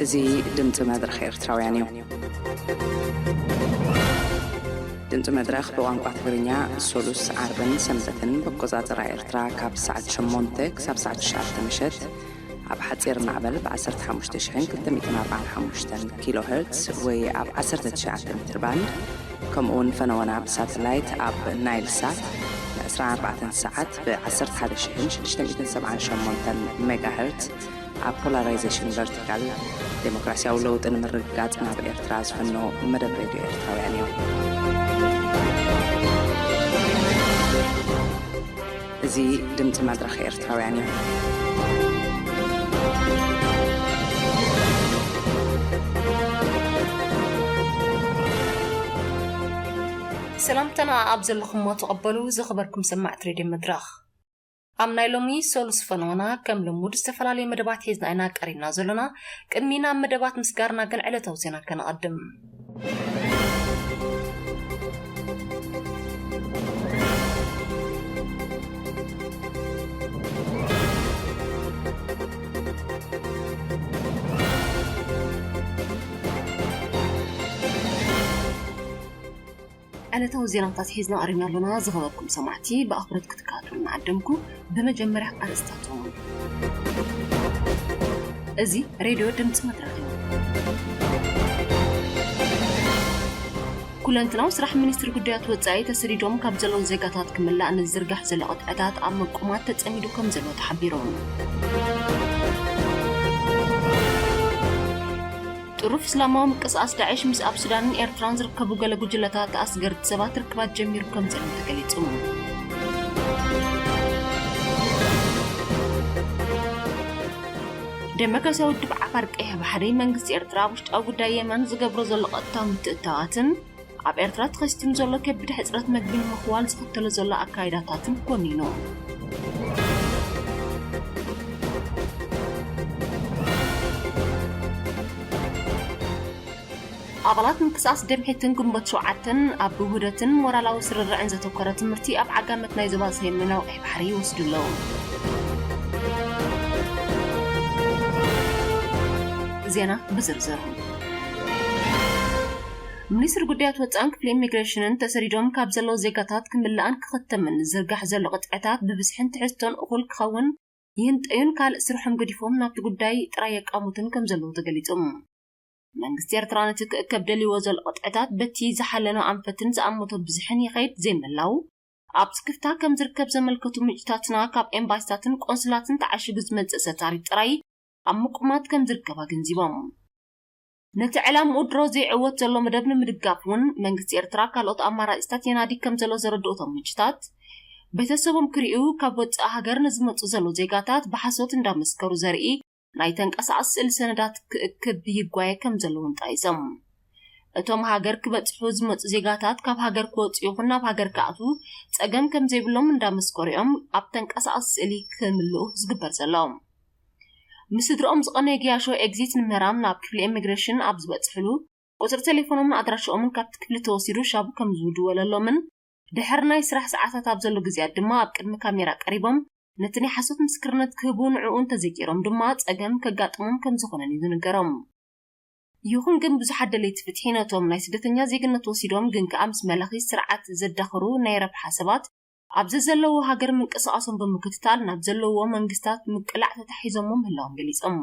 እዚ ድምፂ መድረኽ ኤርትራውያን እዩ። ድምፂ መድረኽ ብቋንቋ ትግርኛ ሶሉስ፣ ዓርብን ሰንበትን ብኣቆፃፅራ ኤርትራ ካብ ሰዓት ሸሞንተ ክሳብ ሰዓት ትሽዓተ ምሸት ኣብ ሓፂር ማዕበል ብ ዓሰርተ ሓሙሽተ ሽሕን ክልተ ሚእትን ኣርባዓን ሓሙሽተን ኪሎ ሄርትስ ወይ ኣብ ዓሰርተ ትሽዓተ ሜትር ባንድ፣ ከምኡ እውን ፈነወና ብሳተላይት ኣብ ናይል ሳት ን ዕስራን ኣርባዕተን ሰዓት ብ ዓሰርተ ሓደ ሽሕን ሽዱሽተ ሚእትን ሰብዓን ሸሞንተን ሜጋ ሄርትስ ኣብ ፖላራይዜሽን ቨርቲካል ዴሞክራሲያዊ ለውጢ ንምርግጋጽ ናብ ኤርትራ ዝፍኖ መደብ ሬድዮ ኤርትራውያን እዩ። እዚ ድምፂ መድረኽ ኤርትራውያን እዩ። ሰላምታና ኣብ ዘለኹሞ ተቐበሉ፣ ዝኸበርኩም ሰማዕቲ ሬድዮ መድረኽ። ኣብ ናይ ሎሚ ሶሉስ ፈነወና ከም ልሙድ ዝተፈላለዩ መደባት ሒዝና ኢና ቀሪብና ዘሎና። ቅድሚ ናብ መደባት ምስጋርና ግን ዕለታዊ ዜና ከነቐድም። ዕለታዊ ዜናታት ሒዝና ቀሪብና ኣሎና። ዝኸበርኩም ሰማዕቲ ብኣኽብሮት ክትከታተሉና ዓደምኩ። ብመጀመርያ ኣርእስታቶም። እዚ ሬድዮ ድምፂ መድረኽ እዩ። ኩለንትናዊ ስራሕ ሚኒስትሪ ጉዳያት ወፃኢ ተሰዲዶም ካብ ዘለዉ ዜጋታት ክምላእ ንዝዝርጋሕ ዘሎ ቅጥዕታት ኣብ ምቁማት ተፀሚዱ ከም ዘሎ ተሓቢሩ። ጥሩፍ እስላማዊ ምንቅስቃስ ዳዕሽ ምስ ኣብ ሱዳንን ኤርትራን ዝርከቡ ገለ ጉጅለታት ኣስገርቲ ሰባት ርክባት ጀሚሩ ከም ዘሎ ተገሊጹ። ደሞክራሲያዊ ውድብ ዓፋር ቀይሕ ባሕሪ መንግስቲ ኤርትራ ኣብ ውሽጣዊ ጉዳይ የመን ዝገብሮ ዘሎ ቀጥታዊ ምትእትታዋትን ኣብ ኤርትራ ተኸሲቱ ንዘሎ ከቢድ ሕጽረት መግቢ ንምኽዋል ዝኽተሎ ዘሎ ኣካይዳታትን ኮኒኑ። ኣባላት ምንቅስቃስ ደምሒትን ግንቦት ሸውዓተን ኣብ ውህደትን ሞራላዊ ስርርዕን ዘተኮረ ትምህርቲ ኣብ ዓጋመት ናይ ዞባ ሰሜናዊ ቀይሕ ባሕሪ ይወስዱ ኣለዉ። ዜና ብዝርዝር። ሚኒስትሪ ጉዳያት ወፃእን ክፍሊ ኢሚግሬሽንን ተሰዲዶም ካብ ዘለዉ ዜጋታት ክምልኣን ክኽተምን ዝዝርጋሕ ዘሎ ቅጥዕታት ብብዝሕን ትሕዝቶን እኹል ክኸውን ይህንጠዩን ካልእ ስርሖም ገዲፎም ናብቲ ጉዳይ ጥራይ የቃሙትን ከም ዘለዉ ተገሊጹ። መንግስቲ ኤርትራ ነቲ ክእከብ ደልይዎ ዘሎ ቅጥዕታት በቲ ዝሓለኖ ኣንፈትን ዝኣመቶ ብዝሕን ይኸይድ ዘይምላው ኣብ ስክፍታ ከም ዝርከብ ዘመልከቱ ምንጭታትና ካብ ኤምባሲታትን ቆንስላትን ተዓሺጉ ዝመጽእ ሰታሪት ጥራይ ኣብ ምቁማት ከም ዝርከብ ኣገንዚቦም። ነቲ ዕላምኡ ድሮ ዘይዕወት ዘሎ መደብ ንምድጋፍ እውን መንግስቲ ኤርትራ ካልኦት ኣማራጺታት የናዲ ከም ዘሎ ዘረድኡ እቶም ምንጭታት፣ ቤተሰቦም ክርእዩ ካብ ወጻኢ ሃገር ንዝመጹ ዘለዉ ዜጋታት ብሓሶት እንዳመስከሩ ዘርኢ ናይ ተንቀሳቐሲ ስእሊ ሰነዳት ክእክብ ይጓየ ከም ዘለውን ጠቒሶም። እቶም ሃገር ክበጽሑ ዝመጹ ዜጋታት ካብ ሃገር ክወጹ ይኹን ናብ ሃገር ክኣትዉ ጸገም ከም ዘይብሎም እንዳመስከሩ እዮም ኣብ ተንቀሳቐሲ ስእሊ ክምልኡ ዝግበር ዘሎ። ምስ ስድርኦም ዝቐነዩ ገያሾ ኤግዚት ንምህራም ናብ ክፍሊ ኢሚግሬሽን ኣብ ዝበጽሕሉ፣ ቁጽሪ ቴሌፎኖምን ኣድራሻኦምን ካብቲ ክፍሊ ተወሲዱ ሻቡ ከም ዝውድወለሎምን ድሕሪ ናይ ስራሕ ሰዓታት ኣብ ዘሎ ግዜያት ድማ ኣብ ቅድሚ ካሜራ ቀሪቦም ነቲ ናይ ሓሶት ምስክርነት ክህቡ፣ ንዕኡ እንተዘይገይሮም ድማ ጸገም ከጋጥሞም ከም ዝኾነን እዩ ዝንገሮም። ይኹን ግን ብዙሓት ደለይቲ ፍትሒ ነቶም ናይ ስደተኛ ዜግነት ወሲዶም ግን ከኣ ምስ መላኺ ስርዓት ዘዳኽሩ ናይ ረብሓ ሰባት ኣብ ዘዘለዎ ሃገር ምንቅስቓሶም ብምክትታል ናብ ዘለውዎ መንግስታት ምቅላዕ ተታሒዞሞ ምህላዎም ገሊጾም።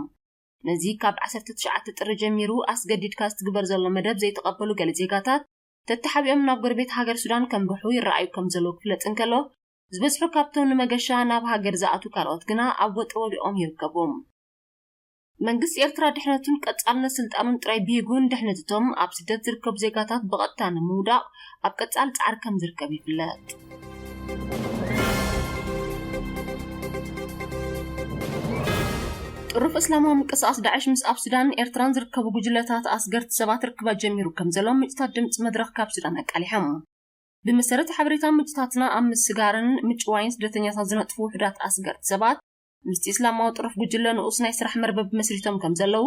ነዚ ካብ ዓሰርተ ትሽዓተ ጥሪ ጀሚሩ ኣስገዲድካ ዝትግበር ዘሎ መደብ ዘይተቐበሉ ገለ ዜጋታት ተተሓቢኦም ናብ ጎረቤት ሃገር ሱዳን ከምርሑ ይረኣዩ ከም ዘለዉ ክፍለጥ እንከሎ፣ ዝበዝሑ ካብቶም ንመገሻ ናብ ሃገር ዝኣትዉ ካልኦት ግና ኣብ ወጥሪ ወዲቖም ይርከቡ። መንግስቲ ኤርትራ ድሕነቱን ቀጻልነት ስልጣኑን ጥራይ ብሂጉ ንድሕነት እቶም ኣብ ስደት ዝርከቡ ዜጋታት ብቐጥታ ንምውዳቕ ኣብ ቀጻሊ ጻዕሪ ከም ዝርከብ ይፍለጥ። ጥሩፍ እስላማዊ ምንቅስቃስ ዳዕሽ ምስ ኣብ ሱዳንን ኤርትራን ዝርከቡ ጉጅለታት ኣስገርቲ ሰባት ርክባት ጀሚሩ ከም ዘሎ ምንጭታት ድምጺ መድረኽ ካብ ሱዳን ኣቃሊሖም። ብመሰረት ሓበሬታ ምንጭታትና፣ ኣብ ምስጋርን ምጭዋይን ስደተኛታት ዝነጥፉ ውሑዳት ኣስገርቲ ሰባት ምስቲ እስላማዊ ጥሩፍ ጉጅለ ንኡስ ናይ ስራሕ መርበብ መስሪቶም ከም ዘለዉ፣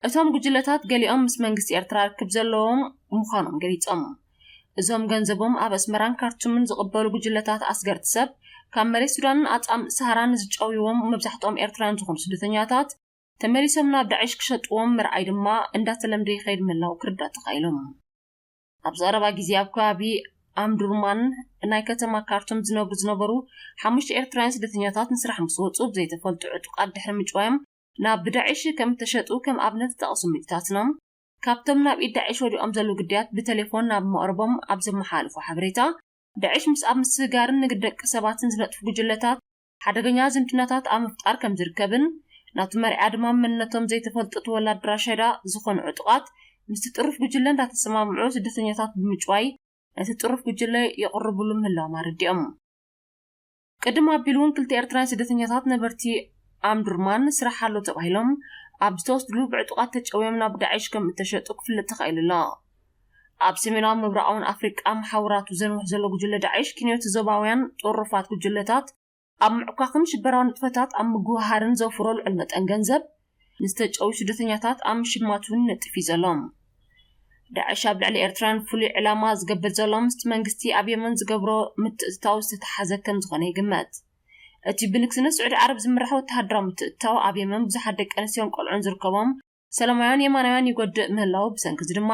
እቶም ጉጅለታት ገሊኦም ምስ መንግስቲ ኤርትራ ርክብ ዘለዎም ምዃኖም ገሊጾም። እዞም ገንዘቦም ኣብ ኣስመራን ካርቱምን ዝቕበሉ ጉጅለታት ኣስገርቲ ሰብ፣ ካብ መሬት ሱዳንን ኣጻምእ ሰሃራን ዝጨውይዎም መብዛሕትኦም ኤርትራውያን ዝኾኑ ስደተኛታት፣ ተመሊሶም ናብ ዳዕሽ ክሸጥዎም ምርኣይ ድማ እንዳተለምደ ይኸይድ ምህላው ክርዳእ ተኻኢሎም። ኣብ ዘረባ ግዜ ኣብ ከባቢ ኣምዱርማን ናይ ከተማ ካርቱም ዝነብሩ ዝነበሩ ሓሙሽተ ኤርትራውያን ስደተኛታት ንስራሕ ምስ ወጹ ብዘይተፈልጡ ዕጡቓት ድሕሪ ምጭዋዮም ናብ ብዳዕሽ ከም እተሸጡ ከም ኣብነት ዝጠቐሱ ምንጭታትና፣ ካብቶም ናብ ኢድ ዳዕሽ ወዲቖም ዘለዉ ግዳያት ብቴሌፎን ናብ መቕርቦም ኣብ ዘመሓላለፎ ሓበሬታ፣ ዳዕሽ ምስ ኣብ ምስግጋርን ንግዲ ደቂ ሰባትን ዝነጥፉ ጉጅለታት ሓደገኛ ዝምድናታት ኣብ ምፍጣር ከም ዝርከብን ናቱ መርዓ ድማ መንነቶም ዘይተፈልጡ ተወላዲ ራሻይዳ ዝኾኑ ዕጡቓት ምስቲ ጥሩፍ ጉጅለ እንዳተሰማምዑ ስደተኛታት ብምጭዋይ ነቲ ጥሩፍ ጉጅለ የቕርብሉ ምህላዎም ኣረዲኦም። ቅድም ኣቢሉ እውን ክልተ ኤርትራውያን ስደተኛታት ነበርቲ ኣምዱርማን ስራሕ ኣሎ ተባሂሎም ኣብ ዝተወስድሉ ብዕጡቓት ተጨውዮም ናብ ዳዕሽ ከም እተሸጡ ክፍለጥ ተኻኢሉ ኣሎ። ኣብ ሰሜናዊ ምብራቓውን ኣፍሪቃ መሓውራቱ ዘንውሕ ዘሎ ጉጅለ ዳዕሽ ክንዮቲ ዞባውያን ጥሩፋት ጉጅለታት ኣብ ምዕኳኽን ሽበራዊ ንጥፈታት ኣብ ምጉህሃርን ዘውፍሮ ልዑል መጠን ገንዘብ ንዝተጨውዩ ስደተኛታት ኣብ ምሽማት እውን ይነጥፍ እዩ ዘሎ። ዳዕሽ ኣብ ልዕሊ ኤርትራውያን ፍሉይ ዕላማ ዝገብር ዘሎ ምስቲ መንግስቲ ኣብ የመን ዝገብሮ ምትእትታው ዝተተሓዘ ከም ዝኾነ ይግመት። እቲ ብንግስነት ስዑዲ ዓረብ ዝምራሕ ወተሃደራዊ ምትእትታው ኣብ የመን ብዙሓት ደቂ ኣንስትዮን ቆልዑን ዝርከቦም ሰላማውያን የማናውያን ይጎድእ ምህላው፣ ብሰንኪ እዚ ድማ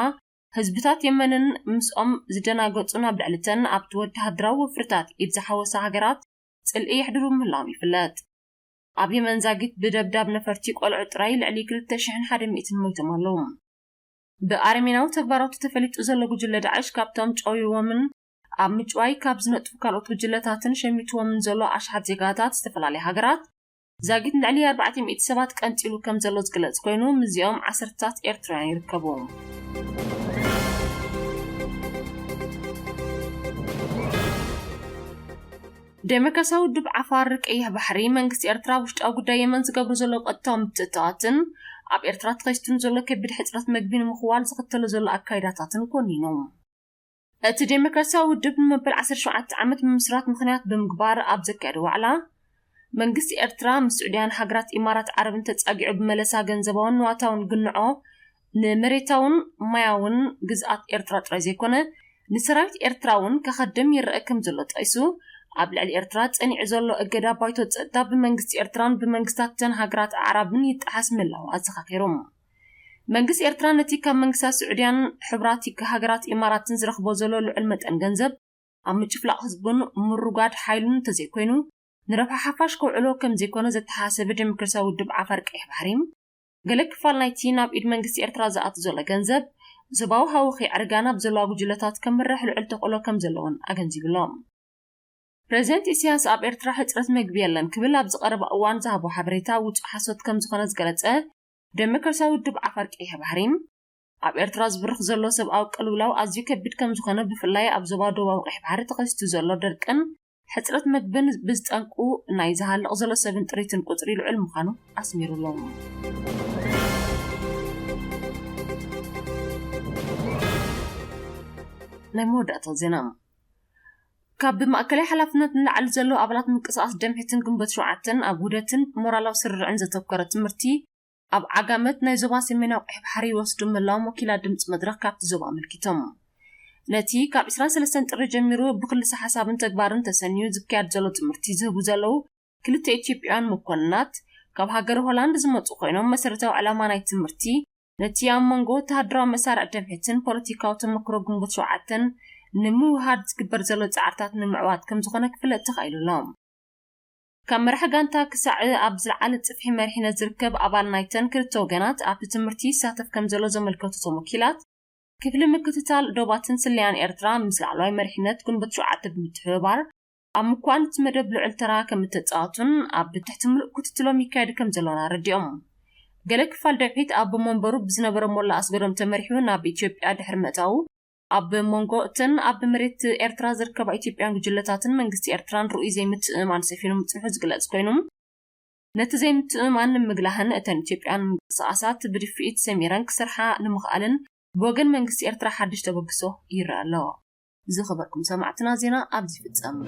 ህዝብታት የመንን ምስኦም ዝደናገጹ ናብ ልዕሊ እተን ኣብቲ ወተሃደራዊ ወፍርታት ኢድ ዝሓወሳ ሃገራት ጽልኢ የሕድሩ ምህላዎም ይፍለጥ። ኣብ የመን ዛጊት ብደብዳብ ነፈርቲ ቆልዑ ጥራይ ልዕሊ ክልተ ሽሕን ሓደ ሚእትን ሞይቶም ኣለዉ። ብኣረሜናዊ ተግባራቱ ተፈሊጡ ዘሎ ጉጅለ ዳዕሽ ካብቶም ጨውይዎምን ኣብ ምጭዋይ ካብ ዝነጥፉ ካልኦት ጉጅለታትን ሸሚትዎምን ዘሎ ኣሽሓት ዜጋታት ዝተፈላለያ ሃገራት ዛጊት ንልዕሊ ኣርባዕተ ሚእቲ ሰባት ቀንጺሉ ከም ዘሎ ዝግለጽ ኮይኑ፣ ምስዚኦም ዓሰርታት ኤርትራውያን ይርከቡ። ዴሞክራሲያዊ ውድብ ዓፋር ቀይሕ ባሕሪ መንግስቲ ኤርትራ ውሽጣዊ ጉዳይ የመን ዝገብሩ ዘለዉ ቀጥታዊ ምትእትታዋትን ኣብ ኤርትራ ተኸሲቱ ንዘሎ ከቢድ ሕጽረት መግቢ ንምኽዋል ዝኽተሎ ዘሎ ኣካይዳታትን ኮኒኑ። እቲ ዴሞክራሲያዊ ውድብ ንመበል ዓሰርተ ሸውዓተ ዓመት ምምስራት ምኽንያት ብምግባር ኣብ ዘካየዶ ዋዕላ፣ መንግስቲ ኤርትራ ምስ ስዑድያን ሃገራት ኢማራት ዓረብን ተጻጊዑ ብመለሳ ገንዘባውን ንዋታውን ግንዖ ንመሬታውን ማያውን ግዝኣት ኤርትራ ጥራይ ዘይኮነ፣ ንሰራዊት ኤርትራ እውን ከኸድም ይረአ ከም ዘሎ ጠቒሱ፣ ኣብ ልዕሊ ኤርትራ ጸኒዑ ዘሎ እገዳ ባይቶ ጸጥታ ብመንግስቲ ኤርትራን ብመንግስታት እተን ሃገራት ኣዕራብን ይጠሓስ ምህላዉ ኣዘኻኺሩ። መንግስቲ ኤርትራ ነቲ ካብ መንግስታት ስዑድያን ሕቡራት ሃገራት ኢማራትን ዝረኽቦ ዘሎ ልዑል መጠን ገንዘብ ኣብ ምጭፍላቕ ህዝቡን ምሩጋድ ሓይሉን እንተዘይኮይኑ፣ ንረብሓ ሓፋሽ ከውዕሎ ከም ዘይኮነ ዘተሓሳሰበ ዴሞክራሲያዊ ውድብ ዓፋር ቀይሕ ባሕሪ፣ ገለ ክፋል ናይቲ ናብ ኢድ መንግስቲ ኤርትራ ዝኣቱ ዘሎ ገንዘብ ዞባዊ ሃወኺ ኣዕሪጋ ናብ ዘለዋ ጉጅለታት ከምርሕ ልዑል ተኽእሎ ከም ዘለዎን ኣገንዚቡ ኣሎ። ፕረዚደንት ኢሳያስ ኣብ ኤርትራ ሕጽረት መግቢ የለን ክብል ኣብ ዝቐረበ እዋን ዝሃቦ ሓበሬታ ውጹእ ሓሶት ከም ዝኾነ ዝገለጸ ዴሞክራሲያዊ ውድብ ዓፋር ቀይሕ ባሕሪ፣ ኣብ ኤርትራ ዝብርኽ ዘሎ ሰብኣዊ ቅልውላው ኣዝዩ ከቢድ ከም ዝኾነ፣ ብፍላይ ኣብ ዞባ ደቡባዊ ቀይሕ ባሕሪ ተኸሲቱ ዘሎ ደርቅን ሕጽረት መግብን ብዝጠንቁ ናይ ዝሃልቕ ዘሎ ሰብን ጥሪትን ቁጽሪ ልዑል ምዃኑ ኣስሚሩሉ። ናይ መወዳእታ ዜና። ካብ ብማእከላይ ሓላፍነት ንላዕሊ ዘለዉ ኣባላት ምንቅስቓስ ደምሒትን ግንቦት ሸውዓተን ኣብ ውህደትን ሞራላዊ ስርርዕን ዘተኮረ ትምህርቲ ኣብ ዓጋመት ናይ ዞባ ሰሜናዊ ቀይሕ ባሕሪ ይወስዱ ምህላዎም ወኪላት ድምፂ መድረኽ ካብቲ ዞባ ኣመልኪቶም። ነቲ ካብ ዕስራን ሰለስተን ጥሪ ጀሚሩ ብክልሰ ሓሳብን ተግባርን ተሰንዩ ዝካየድ ዘሎ ትምህርቲ ዝህቡ ዘለዉ ክልተ ኢትዮጵያውያን መኮንናት ካብ ሃገረ ሆላንድ ዝመፁ ኮይኖም፣ መሰረታዊ ዕላማ ናይ ትምህርቲ ነቲ ኣብ መንጎ ወተሃደራዊ መሳርዕ ደምሒትን ፖለቲካዊ ተመክሮ ግንቦት ሸውዓተን ንምውሃድ ዝግበር ዘሎ ጻዕርታት ንምዕዋት ከም ዝኾነ ክፍለጥ ተኻኢሉ ኣሎ። ካብ መራሒ ጋንታ ክሳዕ ኣብ ዝለዓለ ጽፍሒ መሪሕነት ዝርከብ ኣባል ናይተን ክልተ ወገናት ኣብቲ ትምህርቲ ይሳተፍ ከም ዘሎ ዘመልከቱ እቶም ወኪላት፣ ክፍሊ ምክትታል ዶባትን ስለያን ኤርትራ ምስ ላዕለዋይ መሪሕነት ግንቦት ሸውዓተ ብምትሕብባር ኣብ ምኳን እቲ መደብ ልዑል ተራ ከም እተጻወቱን ኣብ ትሕቲ ምሉእ ክትትሎም ይካየድ ከም ዘሎን ኣረዲኦም። ገለ ክፋል ደምሒት ኣብ መንበሩ ብዝነበረ ሞላ ኣስገዶም ተመሪሑ ናብ ኢትዮጵያ ድሕሪ ምእታዉ፣ ኣብ መንጎ እተን ኣብ መሬት ኤርትራ ዝርከባ ኢትዮጵያን ጉጅለታትን መንግስቲ ኤርትራን ርኡይ ዘይምትእምማን ሰፊኑ ምጽንሑ ዝግለጽ ኮይኑ፣ ነቲ ዘይምትእምማን ንምግላህን እተን ኢትዮጵያን ምንቅስቓሳት ብድፍኢት ሰሚረን ክሰርሓ ንምኽኣልን ብወገን መንግስቲ ኤርትራ ሓድሽ ተበግሶ ይረኣ ኣሎ። ዝኸበርኩም ሰማዕትና፣ ዜና ኣብዚ ይፍጸም።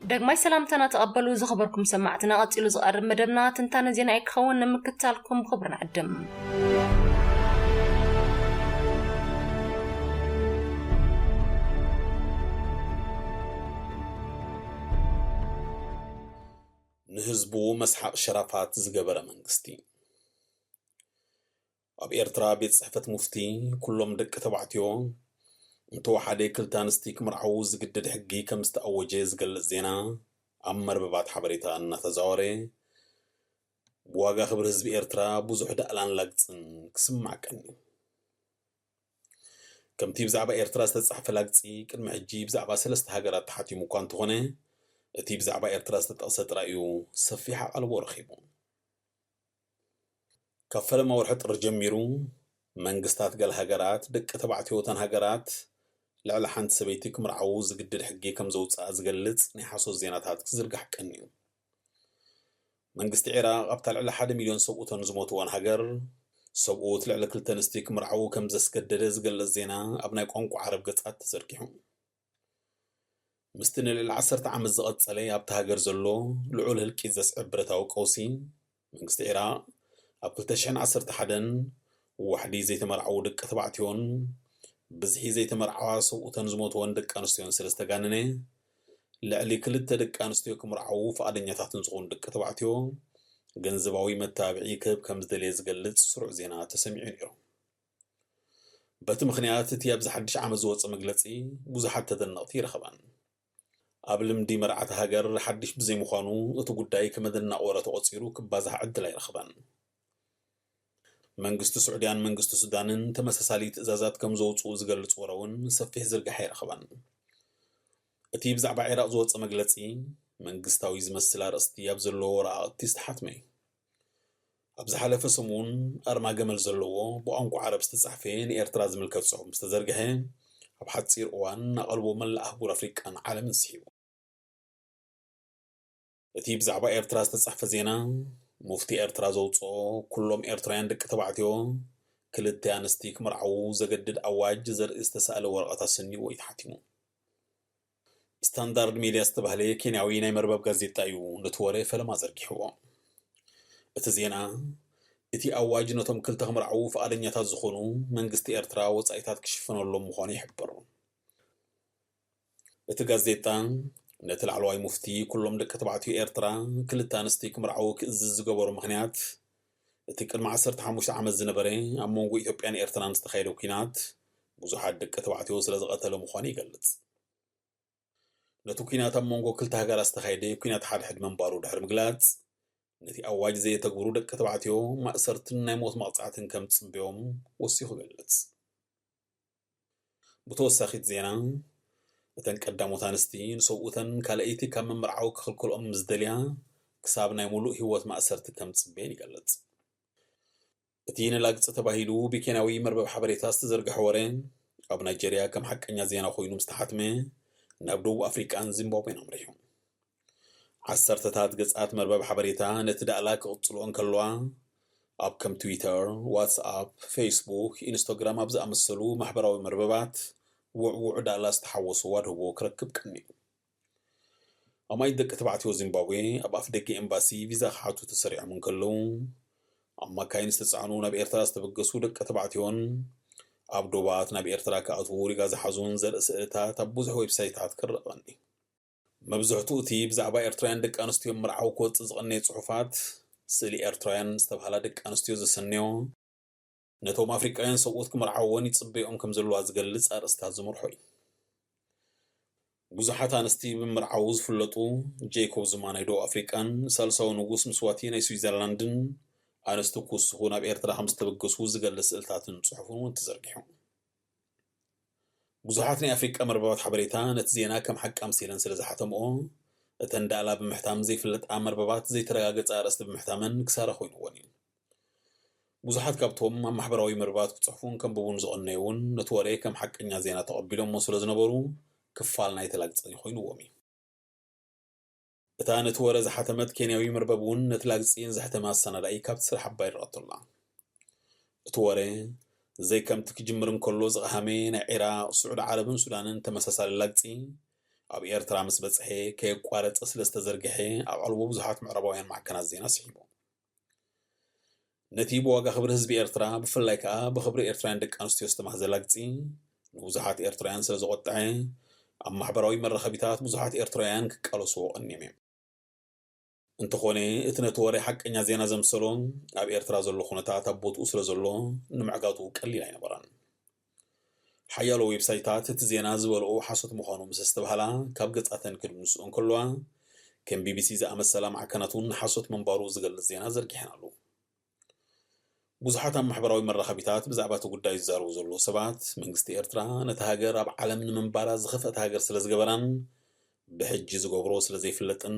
ዳግማይ ሰላምታና ተቐበሉ ዝኸበርኩም ሰማዕትና። ቀጺሉ ዝቐርብ መደብና ትንታነ ዜና እዩ ክኸውን፣ ንምክትታልኩም ብኽብሪ ንዕድም። ንህዝቡ መስሓቕ ሸራፋት ዝገበረ መንግስቲ። ኣብ ኤርትራ ቤት ጽሕፈት ሙፍቲ ኩሎም ደቂ ተባዕትዮ እንተወሓደ ክልተ ኣንስቲ ክምርዓዉ ዝግድድ ሕጊ ከም ዝተኣወጀ ዝገልጽ ዜና ኣብ መርበባት ሓበሬታ እናተዛወረ፣ ብዋጋ ክብሪ ህዝቢ ኤርትራ ብዙሕ ዳእላን ላግጽን ክስማዕ ቀንዩ። ከምቲ ብዛዕባ ኤርትራ ዝተጻሕፈ ላግጺ ቅድሚ ሕጂ ብዛዕባ ሰለስተ ሃገራት ተሓቲሙ እኳ እንተኾነ፣ እቲ ብዛዕባ ኤርትራ ዝተጠቕሰ ጥራይ እዩ ሰፊሕ ኣቓልቦ ረኺቡ። ካብ ፈለማ ወርሒ ጥሪ ጀሚሩ፣ መንግስታት ገለ ሃገራት ደቂ ተባዕትዮ እተን ሃገራት ልዕሊ ሓንቲ ሰበይቲ ክምርዓዉ ዝግድድ ሕጊ ከም ዘውጽኣ ዝገልጽ ናይ ሓሶት ዜናታት ክዝርጋሕ ቀንዩ። መንግስቲ ዒራቕ ኣብታ ልዕሊ ሓደ ሚልዮን ሰብኡተን ዝሞትዋን ሃገር፣ ሰብኡት ልዕሊ ክልተ ኣንስቲ ክምርዓዉ ከም ዘስገደደ ዝገልጽ ዜና ኣብ ናይ ቋንቋ ዓረብ ገጻት ተዘርጊሑ። ምስቲ ንልዕሊ ዓሰርተ ዓመት ዝቐጸለ ኣብታ ሃገር ዘሎ ልዑል ህልቂት ዘስዕብ ብረታዊ ቀውሲ፣ መንግስቲ ዒራቕ ኣብ ክልተ ሽሕን ዓሰርተ ሓደን ዋሕዲ ዘይተመርዓዉ ደቂ ተባዕትዮን ብዝሒ ዘይተመርዓዋ ሰብኡተን ዝሞትወን ደቂ ኣንስትዮን ስለ ዝተጋነነ፣ ልዕሊ ክልተ ደቂ ኣንስትዮ ክምርዓዉ ፍቓደኛታትን ዝኾኑ ደቂ ተባዕትዮ ገንዘባዊ መተባብዒ ክህብ ከም ዝደለየ ዝገልጽ ስሩዕ ዜና ተሰሚዑ ነይሩ። በቲ ምኽንያት እቲ ኣብዚ ሓድሽ ዓመት ዝወጸ መግለጺ ብዙሓት ተደነቕቲ ኣይረኸባን። ኣብ ልምዲ መርዓቲ ሃገር ሓድሽ ብዘይምዃኑ እቲ ጉዳይ ከም ኣደናቒ ወረ ተቖጺሩ ክባዛሕ ዕድል ኣይረኸባን። መንግስቲ ስዑድያን መንግስቲ ሱዳንን ተመሳሳሊ ትእዛዛት ከም ዘውጽኡ ዝገልጽ ወረ እውን ሰፊሕ ዝርጋሐ ኣይረኸባን። እቲ ብዛዕባ ዒራቕ ዝወጸ መግለጺ መንግስታዊ ዝመስል ኣርእስቲ ኣብ ዘለዎ ወረቓቕቲ ዝተሓትመ እዩ። ኣብ ዝሓለፈ ሰሙን ኣርማ ገመል ዘለዎ ብቋንቋ ዓረብ ዝተጻሕፈ ንኤርትራ ዝምልከት ጽሑፍ ምስ ተዘርግሐ፣ ኣብ ሓጺር እዋን ኣቓልቦ መላእ ኣህጉር ኣፍሪቃን ዓለምን ስሒቡ። እቲ ብዛዕባ ኤርትራ ዝተጻሕፈ ዜና፣ ሙፍቲ ኤርትራ ዘውጽኦ ኩሎም ኤርትራውያን ደቂ ተባዕትዮ ክልተ ኣንስቲ ክምርዓዉ ዘገድድ ኣዋጅ ዘርኢ ዝተሳእለ ወረቐት ኣሰንይዎ እዩ ተሓቲሙ። ስታንዳርድ ሜድያ ዝተባህለ ኬንያዊ ናይ መርበብ ጋዜጣ እዩ ነቲ ወረ ፈለማ ዘርጊሕዎ። እቲ ዜና፣ እቲ ኣዋጅ ነቶም ክልተ ክምርዓዉ ፍቓደኛታት ዝኾኑ መንግስቲ ኤርትራ ወጻኢታት ክሽፍነሎም ምዃኑ ይሕብር። እቲ ጋዜጣ፣ ነቲ ላዕለዋይ ሙፍቲ ኩሎም ደቂ ተባዕትዮ ኤርትራ ክልተ ኣንስቲ ክምርዓዉ ክእዝዝ ዝገበሮ ምኽንያት፣ እቲ ቅድሚ ዓሰርተ ሓሙሽተ ዓመት ዝነበረ ኣብ መንጎ ኢትዮጵያን ኤርትራን ዝተኻየደ ኲናት ብዙሓት ደቂ ተባዕትዮ ስለ ዝቐተለ ምዃኑ ይገልጽ። ነቲ ኲናት ኣብ መንጎ ክልተ ሃገራት ዝተኻየደ ኲናት ሓድሕድ ምንባሩ ድሕሪ ምግላጽ፣ ነቲ ኣዋጅ ዘየተግብሩ ደቂ ተባዕትዮ ማእሰርትን ናይ ሞት መቕጻዕትን ከም ዝጽበዮም ወሲኹ ይገልጽ። ብተወሳኺ እቲ ዜና፣ እተን ቀዳሞት ኣንስቲ ንሰብኡተን ካልኣይቲ ካብ ምምርዓው ክኽልክልኦም ምስ ደልያ፣ ክሳብ ናይ ሙሉእ ህይወት ማእሰርቲ ከም ዝጽበየን ይገልጽ። እቲ ንላግጺ ተባሂሉ ብኬንያዊ መርበብ ሓበሬታ ዝተዘርግሐ ወረ፣ ኣብ ናይጀርያ ከም ሓቀኛ ዜና ኮይኑ ምስ ተሓትመ፣ ናብ ደቡብ ኣፍሪቃን ዚምባብዌን ኣምሪሑ። ዓሰርተታት ገጻት መርበብ ሓበሬታ ነቲ ዳእላ ክቕጽልኦ እንከለዋ፣ ኣብ ከም ትዊተር፣ ዋትስኣፕ፣ ፌስቡክ፣ ኢንስቶግራም ኣብ ዝኣመሰሉ ማሕበራዊ መርበባት ውዕዉዕ ዳእላ ዝተሓወሶ ኣድህቦ ክረክብ ቀንዩ። ኣማኢት ደቂ ተባዕትዮ ዚምባብዌ ኣብ ኣፍ ደገ ኤምባሲ ቪዛ ክሓቱ ተሰሪዖም እንከለዉ፣ ኣማካይን ዝተጻዕኑ ናብ ኤርትራ ዝተበገሱ ደቂ ተባዕትዮን ኣብ ዶባት ናብ ኤርትራ ክኣትዉ ሪጋ ዝሓዙን ዘርኢ ስእልታት ኣብ ብዙሕ ዌብሳይታት ክረአ ቀንዩ። መብዝሕትኡ እቲ ብዛዕባ ኤርትራውያን ደቂ ኣንስትዮ ምርዓው ክወጽእ ዝቐነየ ጽሑፋት፣ ስእሊ ኤርትራውያን ዝተባህላ ደቂ ኣንስትዮ ዘሰነዮ፣ ነቶም ኣፍሪቃውያን ሰብኡት ክምርዓወን ይጽበይኦም ከም ዘለዋ ዝገልጽ ኣርእስታት ዝመርሖ እዩ። ብዙሓት ኣንስቲ ብምርዓው ዝፍለጡ ጄኮብ ዙማ ናይ ደቡብ ኣፍሪቃን ሳልሳዊ ንጉስ ምስዋቲ ናይ ስዊዘርላንድን ኣንስቲ ክውስኹ ናብ ኤርትራ ከም ዝተበገሱ ዝገልጽ ስእልታትን ጽሑፍን እውን ተዘርጊሑ። ብዙሓት ናይ ኣፍሪቃ መርበባት ሓበሬታ ነቲ ዜና ከም ሓቂ ኣምሲለን ስለ ዝሓተምኦ፣ እተን ዳእላ ብምሕታም ዘይፍለጣ መርበባት ዘይተረጋገጸ ኣርእስቲ ብምሕታመን ክሳራ ኮይንዎን እዩ። ብዙሓት ካብቶም ኣብ ማሕበራዊ መርበባት ክጽሕፉን ከንብቡን ዝቐነዩ እውን ነቲ ወረ ከም ሓቀኛ ዜና ተቐቢሎሞ ስለ ዝነበሩ፣ ክፋል ናይቲ ላግጺ ኮይንዎም እዩ። እታ ነቲ ወረ ዝሓተመት ኬንያዊ መርበብ እውን ነቲ ላግጺ ንዘሕተመ ኣሰናዳኢ ካብቲ ስራሕ ኣባሪራቶ ኣላ። እቲ ወረ፣ ዘይከምቲ ክጅምር እንከሎ ዝቐሃመ ናይ ዒራቕ፣ ስዑዲ ዓረብን ሱዳንን ተመሳሳሊ ላግጺ፣ ኣብ ኤርትራ ምስ በጽሐ ከየቋረጸ ስለ ዝተዘርግሐ ኣብ ዓለቦ ብዙሓት ምዕራባውያን ማዕከናት ዜና ስሒቡ። ነቲ ብዋጋ ክብሪ ህዝቢ ኤርትራ፣ ብፍላይ ከኣ ብኽብሪ ኤርትራውያን ደቂ ኣንስትዮ ዝተማህዘ ላግጺ፣ ንብዙሓት ኤርትራውያን ስለ ዘቖጥዐ፣ ኣብ ማሕበራዊ መራኸቢታት ብዙሓት ኤርትራውያን ክቃለስዎ ቀኒዮም እዮም። እንተኾነ፣ እቲ ነቲ ወረ ሓቀኛ ዜና ዘምሰሎ፣ ኣብ ኤርትራ ዘሎ ኩነታት ኣብ ቦትኡ ስለ ዘሎ፣ ንምዕጋቱ ቀሊል ኣይነበረን። ሓያሎ ዌብሳይታት እቲ ዜና ዝበልኦ ሓሶት ምዃኑ ምስ ኣስተብሃላ፣ ካብ ገጻተን ክድምስኦ እንከለዋ፣ ከም ቢቢሲ ዝኣመሰላ ማዕከናት እውን ሓሶት ምንባሩ ዝገልጽ ዜና ዘርጊሐን ኣለዉ። ብዙሓት ኣብ ማሕበራዊ መራኸቢታት ብዛዕባ እቲ ጉዳይ ዝዛረቡ ዘለዉ ሰባት፣ መንግስቲ ኤርትራ ነታ ሃገር ኣብ ዓለም ንምንባራ ዝኸፍአት ሃገር ስለ ዝገበራን ብሕጂ ዝገብሮ ስለ ዘይፍለጥን፣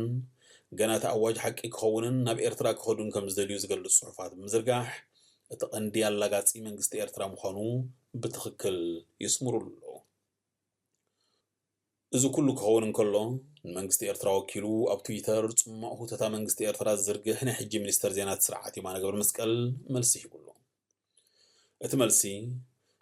ገና እቲ ኣዋጅ ሓቂ ክኸውንን ናብ ኤርትራ ክኸዱን ከም ዝደልዩ ዝገልጽ ጽሑፋት ብምዝርጋሕ፣ እቲ ቀንዲ ኣላጋጺ መንግስቲ ኤርትራ ምዃኑ ብትኽክል የስምሩሉ ኣለዉ። እዚ ኩሉ ክኸውን እንከሎ፣ ንመንግስቲ ኤርትራ ወኪሉ ኣብ ትዊተር ጽማቕ ሁተታ መንግስቲ ኤርትራ ዝዝርግሕ ናይ ሕጂ ሚኒስተር ዜና እቲ ስርዓት የማነ ገብረመስቀል መልሲ ሂቡሉ። እቲ መልሲ፣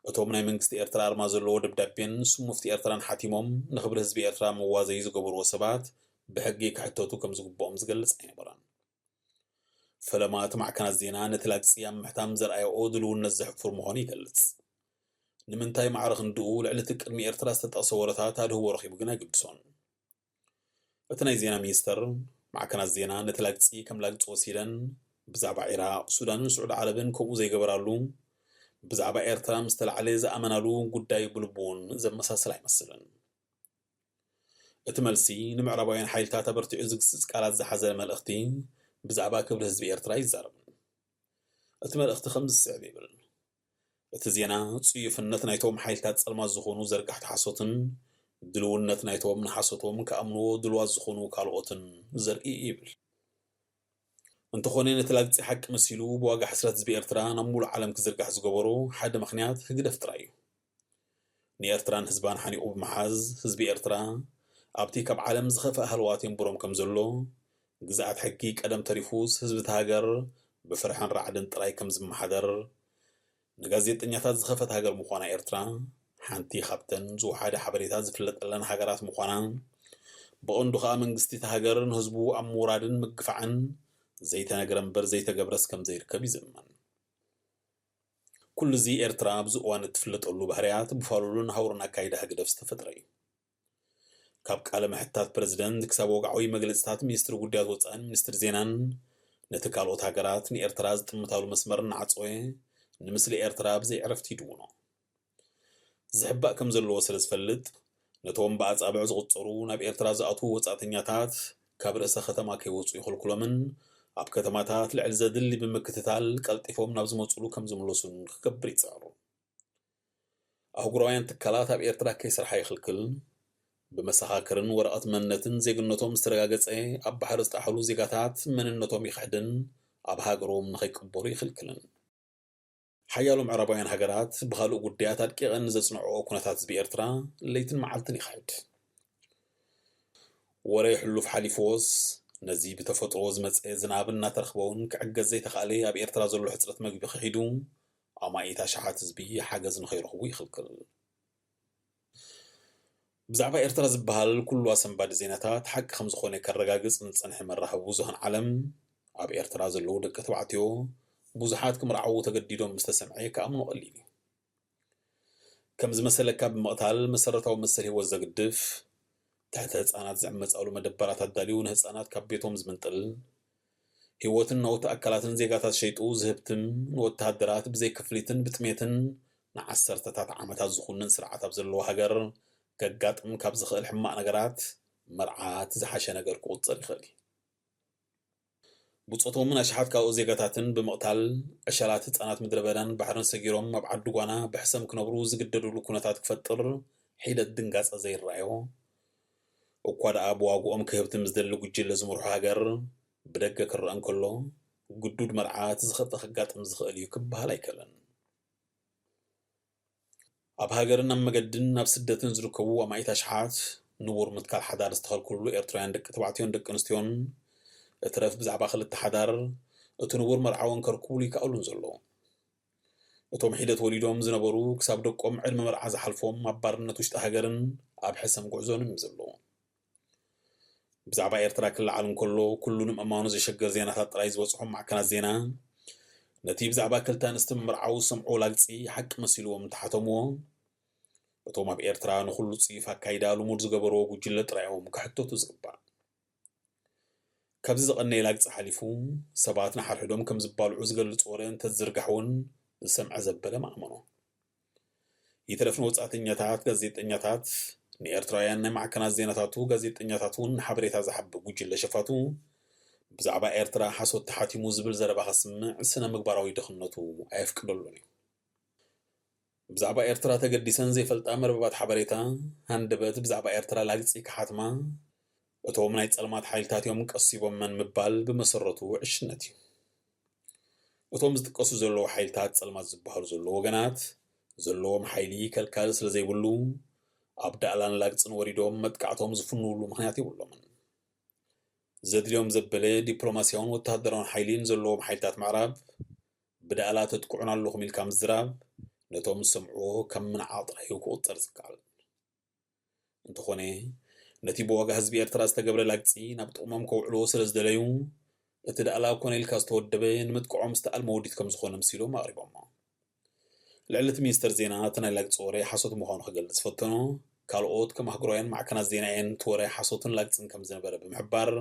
እቶም ናይ መንግስቲ ኤርትራ ኣርማ ዘለዎ ደብዳቤን ስሙፍቲ ኤርትራን ሓቲሞም ንኽብሪ ህዝቢ ኤርትራ መዋዘዪ ዝገበርዎ ሰባት ብሕጊ ክሕተቱ ከም ዝግብኦም ዝገልጽ ኣይነበረን። ፈለማ እቲ ማዕከናት ዜና ነቲ ላግጺ ኣብ ምሕታም ዘርኣየኦ ድልውነት ዘሕፍር ምዃኑ ይገልጽ። ንምንታይ ማዕረ ክንድኡ ልዕሊ እቲ ቅድሚ ኤርትራ ዝተጠቕሰ ወረታት ኣድህቦ ረኺቡ ግን ኣይግድሶን። እቲ ናይ ዜና ሚኒስተር፣ ማዕከናት ዜና ነቲ ላግጺ ከም ላግጺ ወሲደን፣ ብዛዕባ ዒራቕ፣ ሱዳንን ስዑዲ ዓረብን ከምኡ ዘይገበራሉ፣ ብዛዕባ ኤርትራ ምስ ተላዕለ ዝኣመናሉ ጉዳይ ብልቡ እውን ዘመሳስል ኣይመስልን። እቲ መልሲ፣ ንምዕራባውያን ሓይልታት ኣበርቲዑ ዝግስጽ ቃላት ዝሓዘለ መልእኽቲ፣ ብዛዕባ ክብሪ ህዝቢ ኤርትራ ኣይዛረብን። እቲ መልእኽቲ ከምዚ ዝስዕብ ይብል። እቲ ዜና፣ ጽዩፍነት ናይቶም ሓይልታት ጸልማት ዝኾኑ ዘርጋሕቲ ሓሶትን፣ ድልውነት ናይቶም ንሓሶቶም ክኣምንዎ ድልዋት ዝኾኑ ካልኦትን ዘርኢ እዩ ይብል። እንተኾነ፣ ነቲ ላግጺ ሓቂ መሲሉ ብዋጋ ሕስረት ህዝቢ ኤርትራ ናብ ሙሉእ ዓለም ክዝርጋሕ ዝገበሮ ሓደ ምኽንያት ህግደፍ ጥራይ እዩ። ንኤርትራን ህዝባን ሓኒቑ ብምሓዝ፣ ህዝቢ ኤርትራ ኣብቲ ካብ ዓለም ዝኸፍአ ሃለዋት የንብሮም ከም ዘሎ፣ ግዝኣት ሕጊ ቀደም ተሪፉስ ህዝቢ እታ ሃገር ብፍርሕን ራዕድን ጥራይ ከም ዝመሓደር፣ ንጋዜጠኛታት ዝኸፈት ሃገር ምዃና ኤርትራ፣ ሓንቲ ካብተን ዝወሓደ ሓበሬታ ዝፍለጠለን ሃገራት ምዃና፣ ብቐንዱ ከኣ መንግስቲ እታ ሃገር ንህዝቡ ኣብ ምውራድን ምግፋዕን ዘይተነግረ እምበር ዘይተገብረስ ከም ዘይርከብ እዩ ዝእመን። ኩሉ እዚ ኤርትራ ኣብዚ እዋን እትፍለጠሉ ባህርያት ብፋሉልን ሃውርን ኣካይዳ ህግደፍ ዝተፈጥረ እዩ። ካብ ቃለ መሕታት ፕረዚደንት ክሳብ ወግዓዊ መግለጽታት ሚኒስትሪ ጉዳያት ወጻእን ሚኒስትሪ ዜናን፣ ነቲ ካልኦት ሃገራት ንኤርትራ ዝጥምታሉ መስመር እናዓጸወ፣ ንምስሊ ኤርትራ ብዘይ ዕረፍቲ ይድውኖ። ዝሕባእ ከም ዘለዎ ስለ ዝፈልጥ፣ ነቶም ብኣጻብዕ ዝቑጸሩ ናብ ኤርትራ ዝኣትዉ ወጻእተኛታት ካብ ርእሰ ከተማ ከይወጹ ይኽልክሎምን ኣብ ከተማታት ልዕሊ ዘድሊ ብምክትታል ቀልጢፎም ናብ ዝመጹሉ ከም ዝምለሱን ክገብር ይጽዕሩ። ኣህጉራውያን ትካላት ኣብ ኤርትራ ከይሰርሓ ይኽልክል፣ ብመሰኻክርን ወረቐት መንነትን ዜግነቶም ዝተረጋገጸ ኣብ ባሕሪ ዝጠሓሉ ዜጋታት መንነቶም ይኽሕድን ኣብ ሃገሮም ንኸይቅበሩ ይኽልክልን። ሓያሎ ምዕራባውያን ሃገራት ብኻልእ ጉዳያት ኣድቂቐን ንዘጽንዕኦ ኩነታት ህዝቢ ኤርትራ ለይትን መዓልትን ይኽሕድ። ወረ ሕሉፍ ሓሊፍዎስ፣ ነዚ ብተፈጥሮ ዝመጸ ዝናብ እናተረኽበ እውን ክዕገዝ ዘይተኻእለ ኣብ ኤርትራ ዘሎ ሕጽረት መግቢ ክሒዱ፣ ኣማኢት ኣሽሓት ህዝቢ ሓገዝ ንኸይረኽቡ ይኽልክል። ብዛዕባ ኤርትራ ዝበሃል ኩሉ ኣሰንባዲ ዜናታት ሓቂ ከም ዝኾነ ከረጋግጽ ንጸንሐ መራኸቢ ብዙሃን ዓለም፣ ኣብ ኤርትራ ዘለዉ ደቂ ተባዕትዮ ብዙሓት ክምርዓዉ ተገዲዶም ምስ ተሰምዐ ክኣምኖ ቀሊል እዩ። ከም ዝመሰለካ ብምቕታል መሰረታዊ መሰል ህይወት ዘግድፍ፣ ትሕቲ ህጻናት ዝዕመጻሉ መደበራት ኣዳልዩ ንህጻናት ካብ ቤቶም ዝምንጥል፣ ህይወትን ናውቲ ኣካላትን ዜጋታት ሸይጡ ዝህብትም፣ ንወተሃደራት ብዘይ ክፍሊትን ብጥሜትን ንዓሰርተታት ዓመታት ዝኹንን ስርዓት ኣብ ዘለዎ ሃገር ከጋጥም ካብ ዝኽእል ሕማቕ ነገራት፣ መርዓ እቲ ዝሓሸ ነገር ክቑጸር ይኽእል እዩ። ብጾቶምን ኣሽሓት ካልኦት ዜጋታትን ብምቕታል፣ ዕሸላት ህጻናት ምድረ በዳን ባሕርን ሰጊሮም ኣብ ዓዲ ጓና ብሕሰም ክነብሩ ዝግደዱሉ ኩነታት ክፈጥር ሒደት ድንጋጸ ዘይረኣዮ፣ እኳ ደኣ ብዋግኦም ክህብትም ዝደሊ ጉጅለ ዝመርሖ ሃገር ብደገ ክረአ እንከሎ፣ ግዱድ መርዓ እቲ ዝኸፍአ ከጋጥም ዝኽእል እዩ ክበሃል ኣይከኣልን። ኣብ ሃገርን ኣብ መገድን ኣብ ስደትን ዝርከቡ ኣማኢት ኣሽሓት ንቡር ምትካል ሓዳር ዝተኸልከሉ ኤርትራውያን ደቂ ተባዕትዮን ደቂ ኣንስትዮን፣ እትረፍ ብዛዕባ ክልተ ሓዳር እቲ ንቡር መርዓውን ከርክቡሉ ይከኣሉን ዘለዉ። እቶም ሒደት ወሊዶም ዝነበሩ ክሳብ ደቆም ዕድመ መርዓ ዝሓልፎም ኣብ ባርነት ውሽጢ ሃገርን ኣብ ሕሰም ጉዕዞን እዮም ዘለዉ። ብዛዕባ ኤርትራ ክለዓል እንከሎ፣ ኩሉ ንምእማኑ ዘሸግር ዜናታት ጥራይ ዝበጽሖም ማዕከናት ዜና፣ ነቲ ብዛዕባ ክልተ ኣንስቲ ምምርዓው ዝሰምዕዎ ላግጺ ሓቂ መሲልዎም እንተሓተምዎ፣ እቶም ኣብ ኤርትራ ንኹሉ ጽዩፍ ኣካይዳ ልሙድ ዝገበርዎ ጉጅለ ጥራይ እዮም ክሕተቱ ዝግባእ። ካብዚ ዝቐነየ ላግጺ ሓሊፉ፣ ሰባት ንሓድሕዶም ከም ዝባልዑ ዝገልጽ ወረ እንተዝዝርጋሕ እውን ዝሰምዐ ዘበለ ምኣመኖ። ይትረፍ ንወጻእተኛታት ጋዜጠኛታት፣ ንኤርትራውያን ናይ ማዕከናት ዜናታቱ ጋዜጠኛታት እውን ንሓበሬታ ዝሓብእ ጉጅለ ሸፋቱ ብዛዕባ ኤርትራ ሓሶት ተሓቲሙ ዝብል ዘረባ ከስምዕ ስነ ምግባራዊ ድኽነቱ ኣየፍቅደሉን እዩ። ብዛዕባ ኤርትራ ተገዲሰን ዘይፈልጣ መርበባት ሓበሬታ፣ ሃንደበት ብዛዕባ ኤርትራ ላግጺ ክሓትማ፣ እቶም ናይ ጸልማት ሓይልታት እዮም ቀሲቦመን ምባል ብመሰረቱ ዕሽነት እዩ። እቶም ዝጥቀሱ ዘለዉ ሓይልታት ጸልማት ዝበሃሉ ዘለዉ ወገናት ዘለዎም ሓይሊ ከልካሊ ስለ ዘይብሉ፣ ኣብ ዳእላን ላግጽን ወሪዶም መጥቃዕቶም ዝፍንውሉ ምኽንያት የብሎምን። ዘድልዮም ዘበለ ዲፕሎማስያውን ወተሃደራውን ሓይሊ ንዘለዎም ሓይልታት ምዕራብ፣ ብዳእላ ተጥቅዑና ኣለኹም ኢልካ ምዝራብ፣ ነቶም ዝሰምዕዎ ከም ምንዓቕ ጥራይ እዩ ክቑጸር ዝከኣል። እንተኾነ፣ ነቲ ብዋጋ ህዝቢ ኤርትራ ዝተገብረ ላግጺ ናብ ጥቕሞም ከውዕልዎ ስለ ዝደለዩ፣ እቲ ዳእላ ኮነ ኢልካ ዝተወደበ ንምጥቅዖም ዝተኣልመ ውዲት ከም ዝኾነ መሲሎም ኣቕሪቦሞ። ልዕሊ እቲ ሚኒስተር ዜና፣ እቲ ናይ ላግጺ ወረ ሓሶት ምዃኑ ክገልጽ ዝፈተኖ፣ ካልኦት ከም ኣህጉራውያን ማዕከናት ዜና እየን እቲ ወረ ሓሶትን ላግጽን ከም ዝነበረ ብምሕባር፣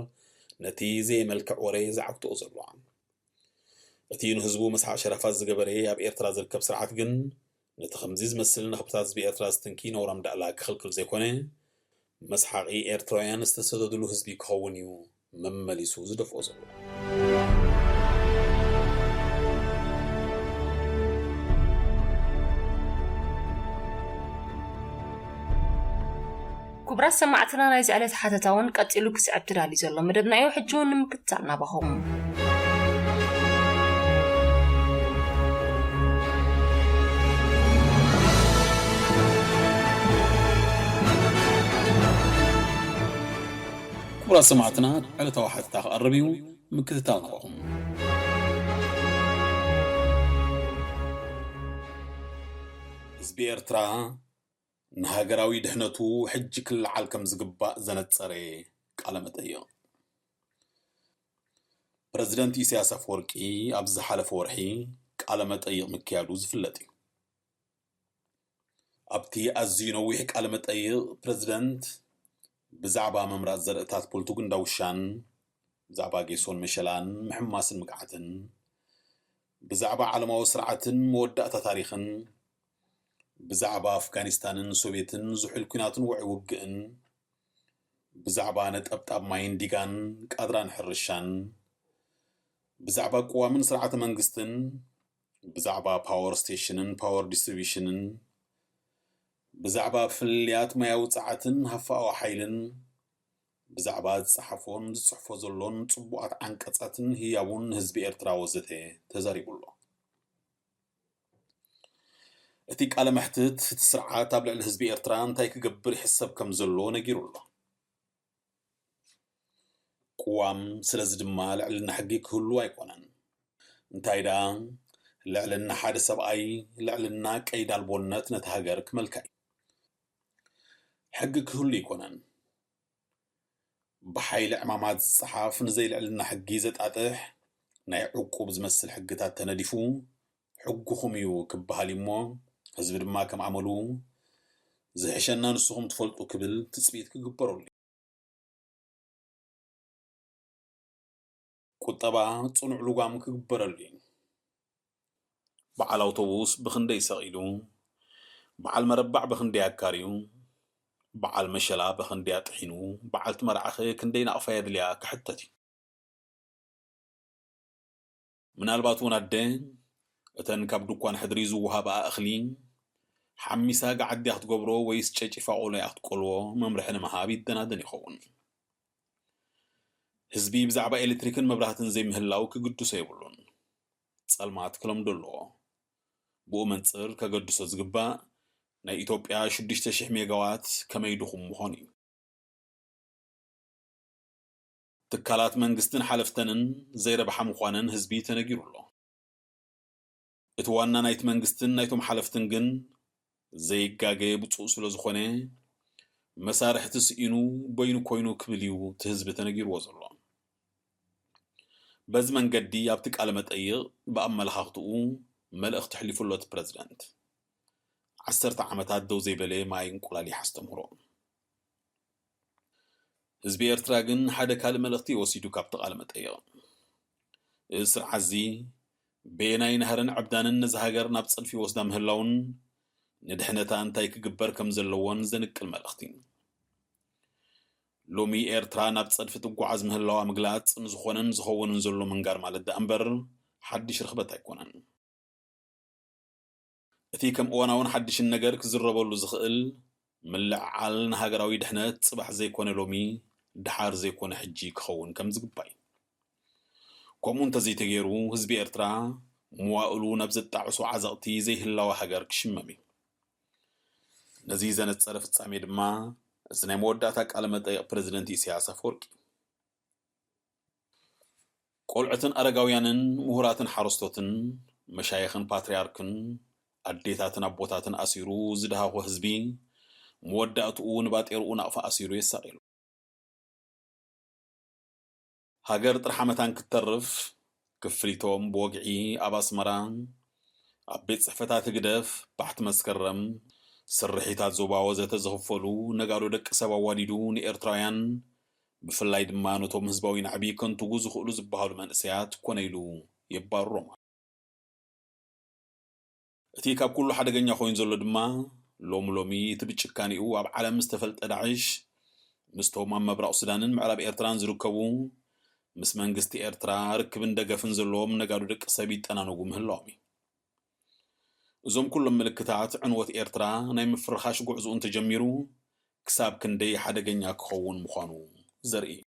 ነቲ ዘየመልክዕ ወረ ዝዓግትኦ ዘለዋ። እቲ ንህዝቡ መስሓቕ ሸረፋት ዝገበረ ኣብ ኤርትራ ዝርከብ ስርዓት ግን፣ ነቲ ከምዚ ዝመስል ነኽብታት ህዝቢ ኤርትራ ዝትንኪ ነውራም ዳእላ ክኽልክል ዘይኮነ፣ መስሓቒ ኤርትራውያን ዝተሰደድሉ ህዝቢ ክኸውን እዩ መመሊሱ ዝደፍኦ ዘሎ። ክቡራት ሰማዕትና፣ ናይዚ ዕለት ሓተታ እውን ቀጺሉ ክስዕብ ተዳልዩ ዘሎ መደብና እዩ። ሕጂ እውን ንምክትታል ናባኹም። ክቡራት ሰማዕትና፣ ዕለታዊ ሓተታ ክቐርብ እዩ፣ ምክትታል ናባኹም። ህዝቢ ኤርትራ ንሃገራዊ ድሕነቱ ሕጂ ክለዓል ከም ዝግባእ ዘነጸረ ቃለ መጠይቕ። ፕረዚደንት ኢሳያስ ኣፈወርቂ ኣብ ዝሓለፈ ወርሒ ቃለ መጠይቕ ምክያዱ ዝፍለጥ እዩ። ኣብቲ ኣዝዩ ነዊሕ ቃለ መጠይቕ፣ ፕረዚደንት ብዛዕባ ምምራጽ ዘርእታት ፖልቱግን ዳውሻን፣ ብዛዕባ ጌሶን መሸላን ምሕማስን ምግዓትን፣ ብዛዕባ ዓለማዊ ስርዓትን መወዳእታ ታሪኽን፣ ብዛዕባ ኣፍጋኒስታንን ሶቪየትን ዝሑል ኲናትን ውዑይ ውግእን፣ ብዛዕባ ነጠብጣብ ማይን ዲጋን ቃድራን ሕርሻን፣ ብዛዕባ ቅዋምን ስርዓተ መንግስትን፣ ብዛዕባ ፓወር ስቴሽንን ፓወር ዲስትሪቢሽንን፣ ብዛዕባ ፍልልያት ማያዊ ጸዓትን ሃፋኣዊ ሓይልን፣ ብዛዕባ ዝጸሓፎን ዝጽሕፎ ዘሎን ጽቡቓት ዓንቀጻትን ህያቡን ንህዝቢ ኤርትራ ወዘተ ተዛሪቡ ኣሎ። እቲ ቃለ መሕትት፣ እቲ ስርዓት ኣብ ልዕሊ ህዝቢ ኤርትራ እንታይ ክገብር ይሕሰብ ከም ዘሎ ነጊሩ ኣሎ። ቅዋም፣ ስለዚ ድማ ልዕልና ሕጊ ክህሉ ኣይኮነን። እንታይ ደኣ፣ ልዕልና ሓደ ሰብኣይ፣ ልዕልና ቀይዲ ኣልቦነት ነታ ሃገር ክመልካ እዩ። ሕጊ ክህሉ ኣይኮነን። ብሓይሊ ዕማማት ዝጸሓፍ፣ ንዘይልዕልና ሕጊ ዘጣጥሕ፣ ናይ ዕቁብ ዝመስል ሕግታት ተነዲፉ፣ ሕግኹም እዩ ክበሃል እዩ እሞ፣ ህዝቢ ድማ ከም ኣመሉ፣ ዝሕሸና ንስኹም ትፈልጡ ክብል ትጽቢት ክግበረሉ እዩ። ቁጠባ ጽኑዕ ልጓም ክግበረሉ እዩ። በዓል ኣውቶቡስ ብኽንደይ ሰቒሉ፣ በዓል መረባዕ ብኽንደይ ኣካርዩ፣ በዓል መሸላ ብኽንደይ ኣጥሒኑ፣ በዓልቲ መርዓኸ ክንደይ ናቕፋ የድልያ ክሕተት እዩ። ምናልባት እውን ኣደ፣ እተን ካብ ድኳን ሕድሪ ዝወሃብኣ እኽሊ፣ ሓሚሳ ገዓት ድያ ክትገብሮ ወይስ ጨጪፋ ቆሎ እያ ክትቆልዎ፣ መምርሒ ንምሃብ ይደናደን ይኸውን። ህዝቢ ብዛዕባ ኤሌክትሪክን መብራህትን ዘይምህላው ክግድሶ የብሉን። ጸልማት ክለምዶ ኣለዎ። ብኡ መንጽር ከገድሶ ዝግባእ፣ ናይ ኢትዮጵያ ሽዱሽተ ሽሕ ሜጋዋት ከመይ ድኹም ምዃኑ እዩ። ትካላት መንግስትን ሓለፍተንን ዘይረብሓ ምዃነን ህዝቢ ተነጊሩ ኣሎ። እቲ ዋና ናይቲ መንግስትን ናይቶም ሓለፍትን ግን ዘይጋገ ብፁዕ ስለ ዝኾነ፣ መሳርሕቲ ስኢኑ በይኑ ኮይኑ ክብል እዩ እቲ ህዝቢ ተነጊርዎ ዘሎ። በዚ መንገዲ ኣብቲ ቃለ መጠይቕ ብኣመለኻኽትኡ መልእኽቲ ኣሕሊፉ ኣሎ እቲ ፕረዚደንት። ዓሰርተ ዓመታት ደው ዘይበለ ማይ እንቁላሊሕ ኣስተምህሮ። ህዝቢ ኤርትራ ግን ሓደ ካልእ መልእኽቲ እዩ ወሲዱ ካብቲ ቃለ መጠይቕ። እዚ ስርዓት እዚ በየናይ ናህርን ዕብዳንን ነዛ ሃገር ናብ ጸድፊ ይወስዳ ምህላውን ንድሕነታ እንታይ ክግበር ከም ዘለዎን ዘንቅል መልእኽቲ። ሎሚ ኤርትራ ናብ ጸድፊ ትጓዓዝ ምህላዋ ምግላጽ ንዝኾነን ዝኸውንን ዘሎ ምንጋር ማለት ደኣ እምበር ሓድሽ ርኽበት ኣይኮነን። እቲ ከም እዋናውን ሓድሽን ነገር ክዝረበሉ ዝኽእል ምልዕዓል ንሃገራዊ ድሕነት ጽባሕ ዘይኮነ ሎሚ፣ ደሓር ዘይኮነ ሕጂ ክኸውን ከም ዝግባእ እዩ። ከምኡ እንተዘይተገይሩ ህዝቢ ኤርትራ መዋእሉ ናብ ዘጣዕሱ ዓዘቕቲ ዘይህላወ ሃገር ክሽመም እዩ። ነዚ ዘነጸረ ፍጻሜ ድማ እዚ ናይ መወዳእታ ቃለ መጠይቕ ፕረዚደንት ኢሳያስ ኣፈወርቂ። ቆልዑትን ኣረጋውያንን ምሁራትን ሓረስቶትን መሻይኽን ፓትርያርክን ኣዴታትን ኣቦታትን ኣሲሩ ዝደሃኾ ህዝቢ መወዳእትኡ ንባጤርኡ ናቕፋ ኣሲሩ የሳቕየሉ። ሃገር ጥርሓ መታን ክትተርፍ ክፍሊቶም ብወግዒ ኣብ ኣስመራ ኣብ ቤት ጽሕፈታት ህግደፍ ባሕቲ መስከረም ስርሒታት ዞባ ወዘተ ዝኽፈሉ ነጋዶ ደቂ ሰብ ኣዋዲዱ ንኤርትራውያን ብፍላይ ድማ ነቶም ህዝባዊ ናዕቢ ከንትጉ ዝኽእሉ ዝበሃሉ መንእሰያት ኮነ ኢሉ የባርሮም። እቲ ካብ ኩሉ ሓደገኛ ኮይኑ ዘሎ ድማ ሎሚ ሎሚ እቲ ብጭካኔኡ ኣብ ዓለም ዝተፈልጠ ዳዕሽ ምስቶም ኣብ ምብራቕ ሱዳንን ምዕራብ ኤርትራን ዝርከቡ ምስ መንግስቲ ኤርትራ ርክብን ደገፍን ዘለዎም ነጋዶ ደቂ ሰብ ይጠናነጉ ምህላዎም እዩ። እዞም ኩሎም ምልክታት ዕንወት ኤርትራ ናይ ምፍርኻሽ ጉዕዞኡ እንተጀሚሩ ክሳብ ክንደይ ሓደገኛ ክኸውን ምዃኑ ዘርኢ እዩ።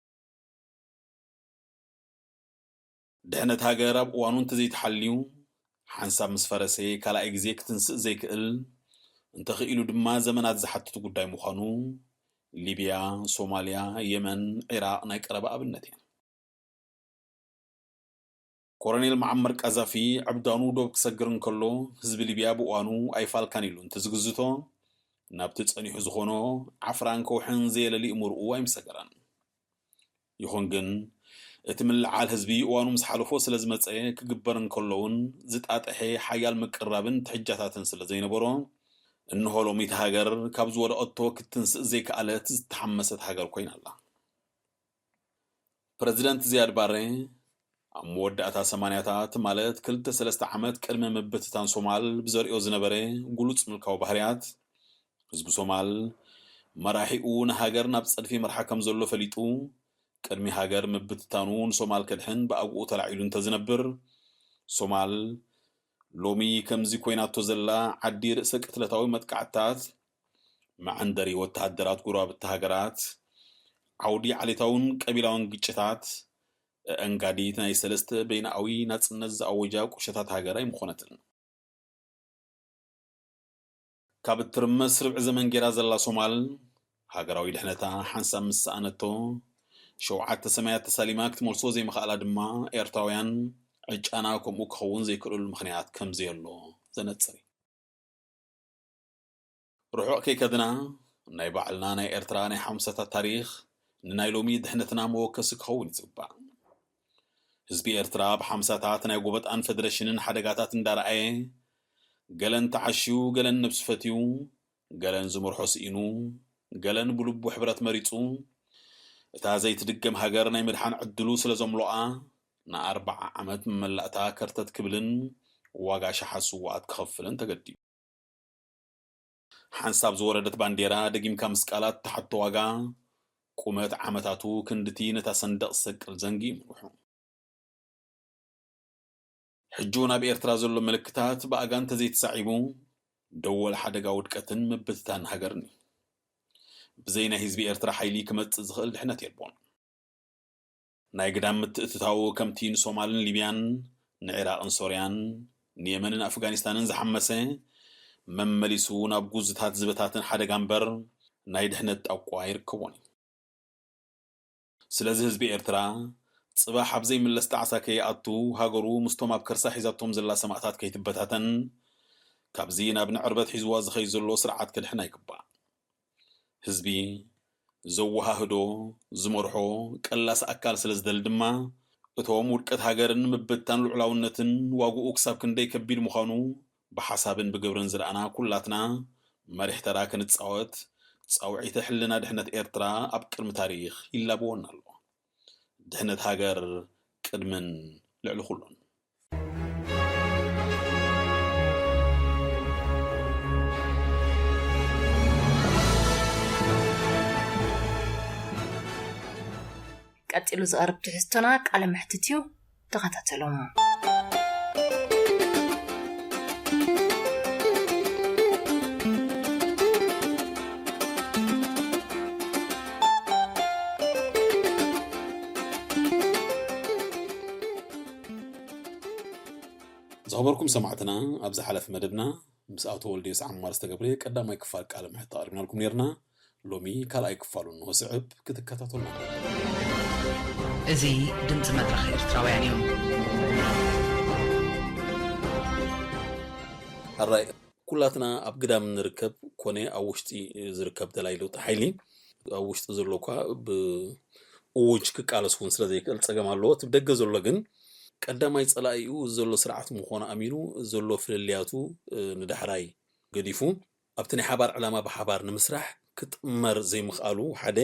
ድሕነት ሃገር ኣብ እዋኑ እንተዘይተሓልዩ ሓንሳብ ምስ ፈረሰ ካልኣይ ግዜ ክትንስእ ዘይክእል እንተኽኢሉ ድማ ዘመናት ዝሓትት ጉዳይ ምዃኑ ሊብያ፣ ሶማልያ፣ የመን፣ ዒራቕ ናይ ቀረባ ኣብነት እየን። ኮሎኔል መዓመር ቃዛፊ ዕብዳኑ ዶብ ክሰግር እንከሎ ህዝቢ ሊብያ ብእዋኑ ኣይፋልካን ኢሉ እንተዝግዝቶ ናብቲ ጸኒሑ ዝኾኖ ዓፍራን ከውሕን ዘየለሊ እምርኡ ኣይምሰገረን። ይኹን ግን እቲ ምልዓል ህዝቢ እዋኑ ምስ ሓለፎ ስለ ዝመጸ ክግበር እንከሎ እውን ዝጣጠሐ ሓያል ምቅርራብን ትሕጃታትን ስለ ዘይነበሮ እንሆ ሎሚ እታ ሃገር ካብ ዝወደቐቶ ክትትንስእ ዘይከኣለት ዝተሓመሰት ሃገር ኮይና ኣላ። ፕረዚደንት ዝያድ ባሬ ኣብ መወዳእታ ሰማንያታት ማለት ክልተ ሰለስተ ዓመት ቅድሚ ምብትታን ሶማል ብዘርእዮ ዝነበረ ግሉጽ ምልካዊ ባህርያት ህዝቢ ሶማል መራሒኡ ንሃገር ናብ ጸድፊ መርሓ ከም ዘሎ ፈሊጡ ቅድሚ ሃገር ምብትታኑ ንሶማል ከድሕን ብኣግኡ ተላዒሉ እንተዝነብር ሶማል ሎሚ ከምዚ ኮይናቶ ዘላ ዓዲ ርእሰ ቅትለታዊ መጥቃዕትታት መዓንደሪ ወተሃደራት ጎረባብቲ ሃገራት ዓውዲ ዓሌታውን ቀቢላውን ግጭታት ኣአንጋዲት ናይ ሰለስተ በይናኣዊ ናጽነት ዝኣወጃ ቁሸታት ሃገር ኣይምኾነትን። ካብ እትርመስ ርብዒ ዘመን ጌራ ዘላ ሶማል ሃገራዊ ድሕነታ ሓንሳብ ምስ ሰኣነቶ ሸውዓተ ሰማያት ተሳሊማ ክትመልሶ ዘይምኽኣላ ድማ ኤርትራውያን ዕጫና ከምኡ ክኸውን ዘይክእለሉ ምኽንያት ከም ዘየሎ ዘነጽር እዩ። ርሑቕ ከይከድና ናይ ባዕልና ናይ ኤርትራ ናይ ሓምሳታት ታሪኽ ንናይ ሎሚ ድሕነትና መወከሲ ክኸውን ይጽባእ። ህዝቢ ኤርትራ ብሓምሳታት ናይ ጎበጣን ፈደረሽንን ሓደጋታት እንዳረኣየ ገለን ተዓሽዩ ገለን ነብሱ ፈትዩ ገለን ዝመርሖ ስኢኑ ገለን ብልቡ ሕብረት መሪጹ እታ ዘይትድገም ሃገር ናይ ምድሓን ዕድሉ ስለ ዘምሎኣ ንኣርባዓ ዓመት መመላእታ ከርተት ክብልን ዋጋ ሸሓት ስውኣት ክኸፍልን ተገዲዱ። ሓንሳብ ዝወረደት ባንዴራ ደጊምካ ምስቃላት ትሓቶ ዋጋ ቁመት ዓመታቱ ክንድቲ ነታ ሰንደቕ ዝሰቅል ዘንጊ ይምርሑ። ሕጂ እውን ኣብ ኤርትራ ዘሎ ምልክታት ብኣጋ እንተዘይተሳዒቡ ደወል ሓደጋ ውድቀትን ምብትታን ሃገርን እዩ። ብዘይ ናይ ህዝቢ ኤርትራ ሓይሊ ክመጽእ ዝኽእል ድሕነት የልቦን። ናይ ግዳም ምትእትታው ከምቲ ንሶማልን ሊብያን ንዒራቕን ሶርያን ንየመንን ኣፍጋኒስታንን ዝሓመሰ መመሊሱ ናብ ጉዝታት ዝበታትን ሓደጋ እምበር ናይ ድሕነት ጣቋ ኣይርከቦን እዩ። ስለዚ ህዝቢ ኤርትራ ጽባሕ ኣብ ዘይምለስ ጣዕሳ ከይኣቱ ሃገሩ ምስቶም ኣብ ከርሳ ሒዛቶም ዘላ ሰማእታት ከይትበታተን ካብዚ ናብ ንዕርበት ሒዝዋ ዝኸይ ዘሎ ስርዓት ክድሕን ኣይግባእ። ህዝቢ ዘወሃህዶ፣ ዝመርሖ ቀላሲ ኣካል ስለ ዝደሊ ድማ፣ እቶም ውድቀት ሃገርን ምብትታን ልዑላውነትን ዋግኡ ክሳብ ክንደይ ከቢድ ምዃኑ ብሓሳብን ብግብርን ዝረኣና ኩላትና መሪሕ ተራ ክንጻወት፣ ጻውዒተ ሕልና ድሕነት ኤርትራ ኣብ ቅድሚ ታሪኽ ይላበወና ኣሎ። ድሕነት ሃገር ቅድምን ልዕሊ ኩሉን። ቀጺሉ ዝቐርብ ትሕዝቶና ቃለ መሕትት እዩ። ተኸታተሉ። ዝኸበርኩም ሰማዕትና፣ ኣብ ዝሓለፈ መደብና ምስ ኣቶ ወልድዮስ ዓማር ዝተገብረ ቀዳማይ ክፋል ቃለ መሕትት ኣቕሪብናልኩም ነርና። ሎሚ ካልኣይ ክፋሉ እንሆ ስዕብ ክትከታተሉና። እዚ ድምፂ መድረኽ ኤርትራውያን እዩ። ኣራይ ኩላትና ኣብ ግዳም ንርከብ ኮነ ኣብ ውሽጢ ዝርከብ ደላይ ለውጢ ሓይሊ ኣብ ውሽጢ ዘሎ እኳ ብእውጅ ክቃለስ እውን ስለ ዘይክእል ጸገም ኣለዎ። እቲ ብደገ ዘሎ ግን ቀዳማይ ጸላኢኡ ዘሎ ስርዓት ምዃኑ ኣሚኑ ዘሎ ፍልልያቱ ንዳሕራይ ገዲፉ ኣብቲ ናይ ሓባር ዕላማ ብሓባር ንምስራሕ ክጥመር ዘይምኽኣሉ ሓደ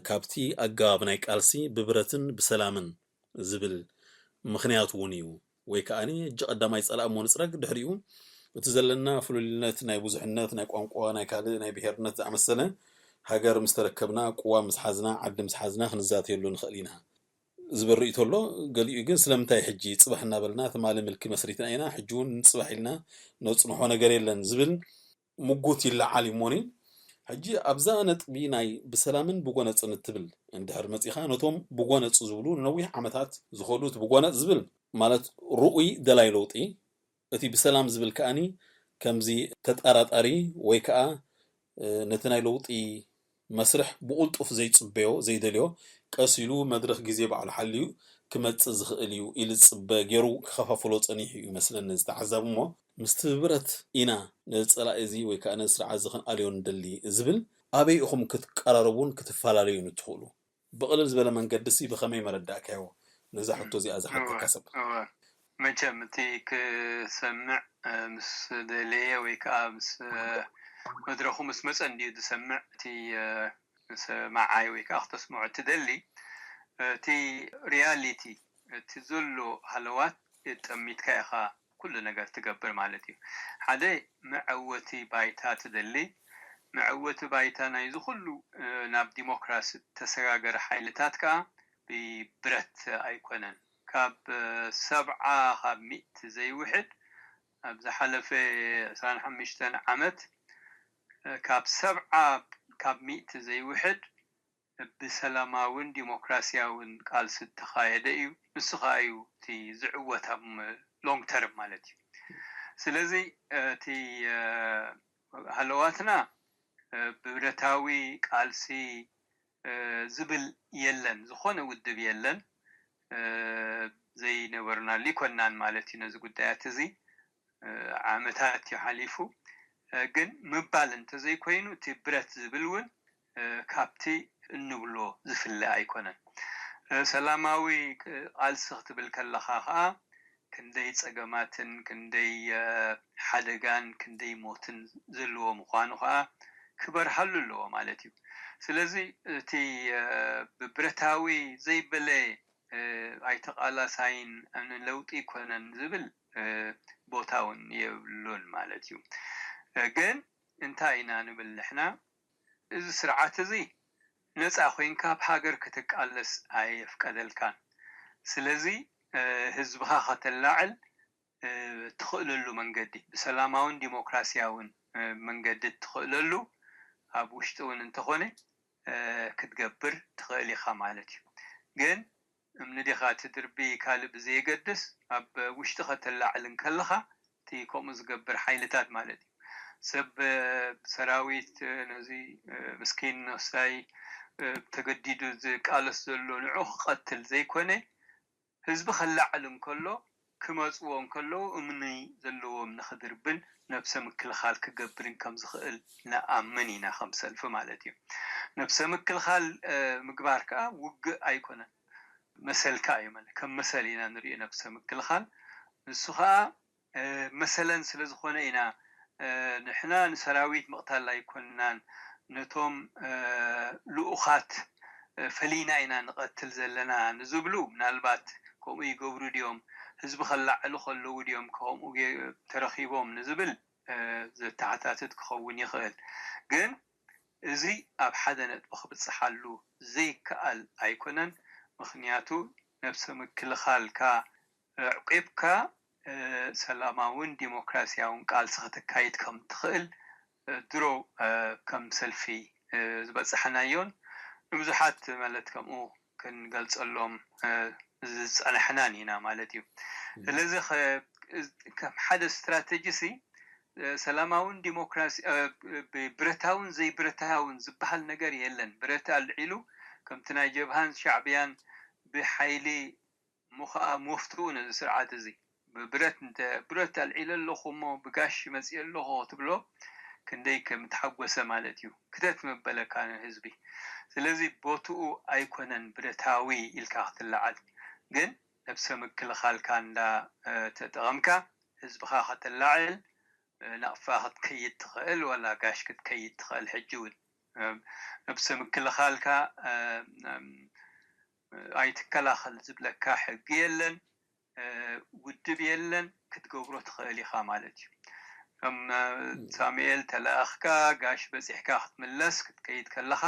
ካብቲ ኣገባብ ናይ ቃልሲ ብብረትን ብሰላምን ዝብል ምኽንያት እውን እዩ። ወይ ከዓኒ እጂ ቀዳማይ ጸላኢ እሞ ንጽረግ፣ ድሕሪኡ እቲ ዘለና ፍሉልነት ናይ ብዙሕነት፣ ናይ ቋንቋ፣ ናይ ካልእ ናይ ብሄርነት ዝኣመሰለ ሃገር ምስ ተረከብና፣ ቅዋም ምስ ሓዝና፣ ዓዲ ምስ ሓዝና ክንዛተየሉ ንኽእል ኢና ዝብል ርእይቶ ኣሎ። ገሊኡ ግን ስለምንታይ ሕጂ ጽባሕ እናበልና ትማሊ ምልኪ መስሪትና ኢና፣ ሕጂ እውን ንጽባሕ ኢልና ነጽንሖ ነገር የለን ዝብል ምጉት ይለዓል እዩ እሞኒ። ሕጂ ኣብዛ ነጥቢ ናይ ብሰላምን ብጎነጽን እትብል እንድሕር መጺኻ፣ ነቶም ብጎነጽ ዝብሉ ንነዊሕ ዓመታት ዝኸዱ፣ እቲ ብጎነጽ ዝብል ማለት ርኡይ ደላይ ለውጢ፣ እቲ ብሰላም ዝብል ከኣኒ ከምዚ ተጠራጣሪ ወይ ከኣ ነቲ ናይ ለውጢ መስርሕ ብቕልጡፍ ዘይጽበዮ ዘይደልዮ፣ ቀስ ኢሉ መድረኽ ግዜ ባዕሉ ሓልዩ ክመጽእ ዝኽእል እዩ ኢሉ ዝጽበ ገይሩ ክኸፋፍሎ ጸኒሑ እዩ መስለኒ ዝተዓዛቢ። እሞ ምስቲ ብረት ኢና ነዚ ጸላኢ እዚ ወይ ከኣ ነዚ ስርዓት እዚ ክንኣልዮ ንደሊ ዝብል ኣበይ ኢኹም ክትቀራረቡን ክትፈላለዩን እትኽእሉ? ብቕልል ዝበለ መንገዲ ሲ ብኸመይ መረዳእካዮ ነዛ ሕቶ እዚኣ ዝሓተካ ሰብ? መቸም እቲ ክሰምዕ ምስ ደለየ ወይ ከዓ ምስ መድረኹ ምስ መፀ እንድዩ ዝሰምዕ እቲ ሰማዓይ ወይ ከዓ ክተስምዖ ትደሊ። እቲ ሪያሊቲ እቲ ዘሎ ሃለዋት ጠሚትካ ኢኻ ኩሉ ነገር ትገብር ማለት እዩ። ሓደ መዐወቲ ባይታ ትደሊ። መዐወቲ ባይታ ናይዚ ኩሉ ናብ ዲሞክራሲ ተሰጋገረ ሓይልታት ከዓ ብብረት ኣይኮነን። ካብ ሰብዓ ካብ ሚእቲ ዘይውሕድ ኣብ ዝሓለፈ ዕስራን ሓሙሽተን ዓመት ካብ ሰብዓ ካብ ሚእቲ ዘይውሕድ ብሰላማውን ዲሞክራሲያውን ቃልሲ እተኻየደ እዩ። ንሱ ከዓ እዩ እቲ ዝዕወት ኣብ long term ማለት እዩ። ስለዚ እቲ ሃለዋትና ብብረታዊ ቃልሲ ዝብል የለን፣ ዝኾነ ውድብ የለን። ዘይነበርናሉ ይኮናን ማለት እዩ። ነዚ ጉዳያት እዚ ዓመታት እዩ ሓሊፉ። ግን ምባል እንተዘይኮይኑ እቲ ብረት ዝብል እውን ካብቲ እንብሎ ዝፍለ ኣይኮነን። ሰላማዊ ቃልሲ ክትብል ከለኻ ከዓ ክንደይ ፀገማትን ክንደይ ሓደጋን ክንደይ ሞትን ዘለዎ ምዃኑ ከዓ ክበርሃሉ ኣለዎ ማለት እዩ። ስለዚ እቲ ብብረታዊ ዘይበለ ኣይተቓላሳይን ንለውጢ ኣይኮነን ዝብል ቦታ እውን የብሉን ማለት እዩ። ግን እንታይ ኢና ንብል ንሕና? እዚ ስርዓት እዚ ነፃ ኮይንካ ኣብ ሃገር ክትቃለስ ኣየፍቀደልካን። ስለዚ ህዝብኻ ከተላዕል እትኽእለሉ መንገዲ፣ ብሰላማውን ዲሞክራሲያውን መንገዲ እትኽእለሉ፣ ኣብ ውሽጢ እውን እንተኾነ ክትገብር ትኽእል ኢኻ ማለት እዩ። ግን እምኒ ዲኻ ትድርቢ ካልእ ብዘየገድስ ኣብ ውሽጢ ከተላዕል እንከለኻ እቲ ከምኡ ዝገብር ሓይልታት ማለት እዩ። ሰብ ሰራዊት ነዚ ምስኪን ነፍሳይ ተገዲዱ ዝቃለስ ዘሎ ንዑ ክቐትል ዘይኮነ ህዝቢ ከላዕል እንከሎ ክመፅዎ እንከለዉ እምኒ ዘለዎም ንክድርብን ነብሰ ምክልኻል ክገብርን ከም ዝኽእል ንኣምን ኢና፣ ከም ሰልፊ ማለት እዩ። ነብሰ ምክልኻል ምግባር ከዓ ውግእ ኣይኮነን፣ መሰልካ እዩ። ማለት ከም መሰል ኢና ንሪኦ ነብሰ ምክልኻል። ንሱ ከዓ መሰለን ስለ ዝኾነ ኢና ንሕና ንሰራዊት ምቕታል ኣይኮንናን፣ ነቶም ልኡኻት ፈሊና ኢና ንቐትል ዘለና ንዝብሉ፣ ምናልባት ከምኡ ይገብሩ ድዮም? ህዝቢ ከላዕሉ ከለዉ ድዮም ከምኡ ተረኺቦም ንዝብል ዘተሓታትት ክኸውን ይኽእል። ግን እዚ ኣብ ሓደ ነጥቢ ክብጽሓሉ ዘይከኣል ኣይኮነን። ምኽንያቱ ነብሰ ምክልኻልካ ኣዕቂብካ ሰላማውን ዲሞክራሲያውን ቃልሲ ከተካይድ ከም ትኽእል ድሮ ከም ሰልፊ ዝበጻሕናዮን ንብዙሓት ማለት ከምኡ ክንገልጸሎም ዝጸናሕናን ኢና ማለት እዩ። ስለዚ ከም ሓደ ስትራተጂ ሲ ሰላማውን ዲሞክራሲ ብረታውን ዘይብረታውን ዝበሃል ነገር የለን። ብረት ኣልዒሉ ከምቲ ናይ ጀብሃን ሻዕብያን ብሓይሊ እሞ ከዓ መፍትኡ ነዚ ስርዓት እዚ ብብረት እንተ ብረት ኣልዒለ ኣለኹ እሞ ብጋሽ መፅእ ኣለኹ ክትብሎ ክንደይ ከምትሓጎሰ ማለት እዩ። ክተት መበለካ ንህዝቢ። ስለዚ ቦትኡ ኣይኮነን ብረታዊ ኢልካ ክትለዓል፣ ግን ነብሰ ምክልኻልካ እንዳ ተጠቐምካ ህዝብኻ ከተላዕል ናቕፋ ክትከይድ ትኽእል፣ ዋላ ጋሽ ክትከይድ ትኽእል። ሕጂ እውን ነብሰ ምክልኻልካ ኣይትከላኸል ዝብለካ ሕጊ የለን፣ ውድብ የለን፣ ክትገብሮ ትኽእል ኢኻ ማለት እዩ። ከም ሳሙኤል ተለኣኽካ ጋሽ በፂሕካ ክትምለስ ክትከይድ ከለኻ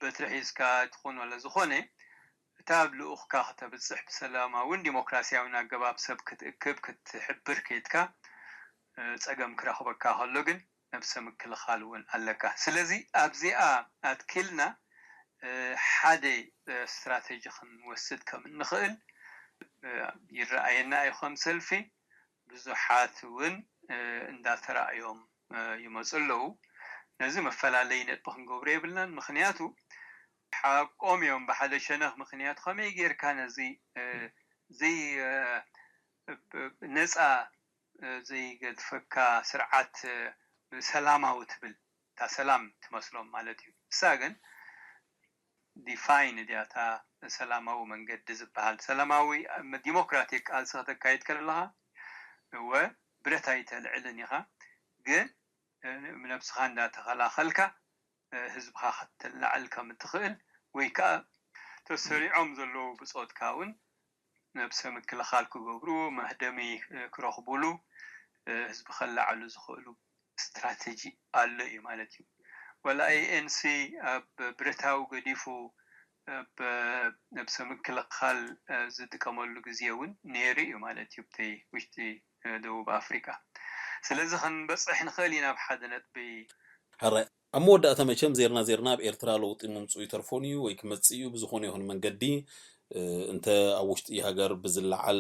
በትሪ ሒዝካ ትኾን ወለ ዝኾነ እታ ኣብ ልኡኽካ ከተብፅሕ ብሰላማውን ዲሞክራሲያውን ኣገባብ ሰብ ክትእክብ ክትሕብር ከይድካ ፀገም ክረኽበካ ከሎ ግን ነብሰ ምክልኻል እውን ኣለካ። ስለዚ ኣብዚኣ ኣትኪልና ሓደ ስትራተጂ ክንወስድ ከም እንኽእል ይረኣየና እዩ። ከም ሰልፊ ብዙሓት እውን እንዳተራእዮም ይመፁ ኣለዉ። ነዚ መፈላለይ ነጥቢ ክንገብሮ የብልናን። ምኽንያቱ ሓቆም እዮም። ብሓደ ሸነኽ ምኽንያቱ ከመይ ጌርካ ነዚ ዘይ ነፃ ዘይገድፈካ ስርዓት ሰላማዊ ትብል እታ ሰላም ትመስሎም ማለት እዩ። እሳ ግን ዲፋይን እዲያ እታ ሰላማዊ መንገዲ ዝበሃል። ሰላማዊ ዲሞክራቲክ ቃልሲ ከተካይድ ከለኻ እወ ብረት ኣይተልዕልን ኢኻ፣ ግን ነብስኻ እንዳተኸላኸልካ ህዝብኻ ከተላዕል ከም እትኽእል ወይ ከዓ ተሰሪዖም ዘለዉ ብፆትካ እውን ነብሰ ምክልኻል ክገብሩ፣ መህደሚ ክረኽቡሉ፣ ህዝቢ ከላዕሉ ዝኽእሉ ስትራተጂ ኣሎ እዩ ማለት እዩ። ወላ ኤኤንሲ ኣብ ብረታዊ ገዲፉ ኣብ ነብሰ ምክልኻል ዝጥቀመሉ ግዜ እውን ነይሩ እዩ ማለት እዩ፣ ኣብቲ ውሽጢ ደቡብ ኣፍሪካ። ስለዚ ክንበፅሕ ንኽእል ኢና ኣብ ሓደ ነጥቢ። ሕራይ ኣብ መወዳእታ መቸም ዜርና ዜርና ኣብ ኤርትራ ለውጢ ምምፅኡ ይተርፎን እዩ ወይ ክመፅእ እዩ ብዝኾነ ይኹን መንገዲ እንተ ኣብ ውሽጢ ሃገር ብዝለዓል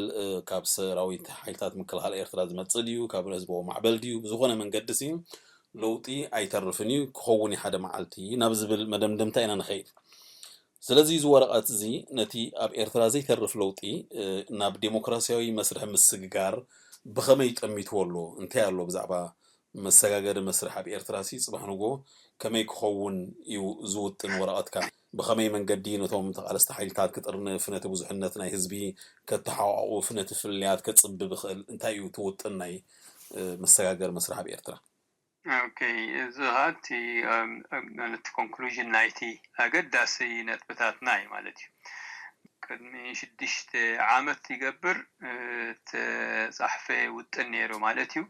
ካብ ሰራዊት ሓይልታት ምክልኻል ኤርትራ ዝመፅእ ድዩ ካብ ህዝባዊ ማዕበል ድዩ ብዝኾነ መንገዲ ሲ ለውጢ ኣይተርፍን እዩ ክኸውን ሓደ መዓልቲ ናብ ዝብል መደምደምታ ኢና ንኸይድ። ስለዚ እዚ ወረቐት እዚ ነቲ ኣብ ኤርትራ ዘይተርፍ ለውጢ ናብ ዴሞክራሲያዊ መስርሕ ምስግጋር ብኸመይ ጠሚትዎ ኣሎ እንታይ ኣሎ ብዛዕባ መሰጋገሪ መስርሕ ኣብ ኤርትራ ሲ ጽባሕ ንጎ ከመይ ክኸውን እዩ ዝውጥን ወረቐትካ? ብኸመይ መንገዲ ነቶም ተቓለስቲ ሓይልታት ክጥርንፍ፣ ነቲ ብዙሕነት ናይ ህዝቢ ከተሓቋቑፍ፣ ነቲ ፍልልያት ከጽብብ ይኽእል? እንታይ እዩ እቲ ውጥን ናይ መሰጋገሪ መስርሕ ኣብ ኤርትራ? ኦኬ፣ እዚ ኸኣ እቲ ማለት ኮንክሉዥን ናይቲ ኣገዳሲ ነጥብታትና እዩ ማለት እዩ። ቅድሚ ሽዱሽተ ዓመት ይገብር ተጻሕፈ ውጥን ነይሩ ማለት እዩ።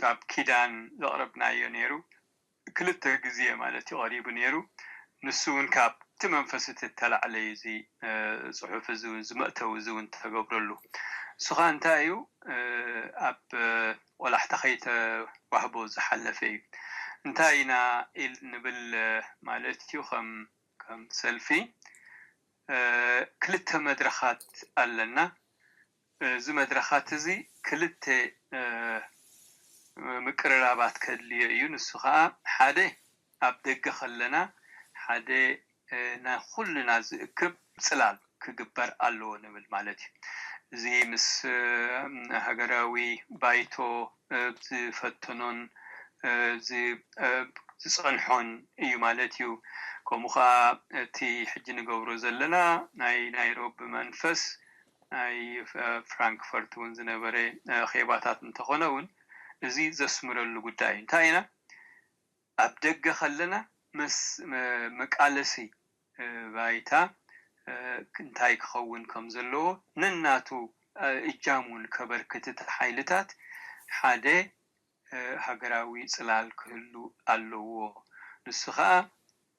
ኣብ ኪዳን ዘቕረብናዮ ነይሩ ክልተ ግዜ ማለት እዩ ቀሪቡ ነይሩ። ንሱ እውን ካብቲ መንፈስ እቲ እተላዕለ እዩ እዚ ፅሑፍ እዚ እውን ዝመእተው እዚ እውን ተገብረሉ። እሱ ከዓ እንታይ እዩ ኣብ ቆላሕታ ከይተዋህቦ ዝሓለፈ እዩ። እንታይ ኢና ኢል ንብል ማለት እዩ ከም ከም ሰልፊ ክልተ መድረኻት ኣለና። እዚ መድረኻት እዚ ክልተ ምቅርራባት ከድልዮ እዩ። ንሱ ከዓ ሓደ ኣብ ደገ ከለና ሓደ ንኩልና ዝእክብ ፅላል ክግበር ኣለዎ ንብል ማለት እዩ። እዚ ምስ ሃገራዊ ባይቶ ዝፈተኖን ዝፀንሖን እዩ ማለት እዩ። ከምኡ ከዓ እቲ ሕጂ ንገብሮ ዘለና ናይ ናይሮቢ መንፈስ ናይ ፍራንክፈርት እውን ዝነበረ ኼባታት እንተኾነ እውን እዚ ዘስምረሉ ጉዳይ እዩ። እንታይ ኢና ኣብ ደገ ከለና መቃለሲ ባይታ እንታይ ክኸውን ከም ዘለዎ ነናቱ እጃም እውን ከበርክት እቲ ሓይልታት ሓደ ሃገራዊ ፅላል ክህሉ ኣለዎ። ንሱ ከዓ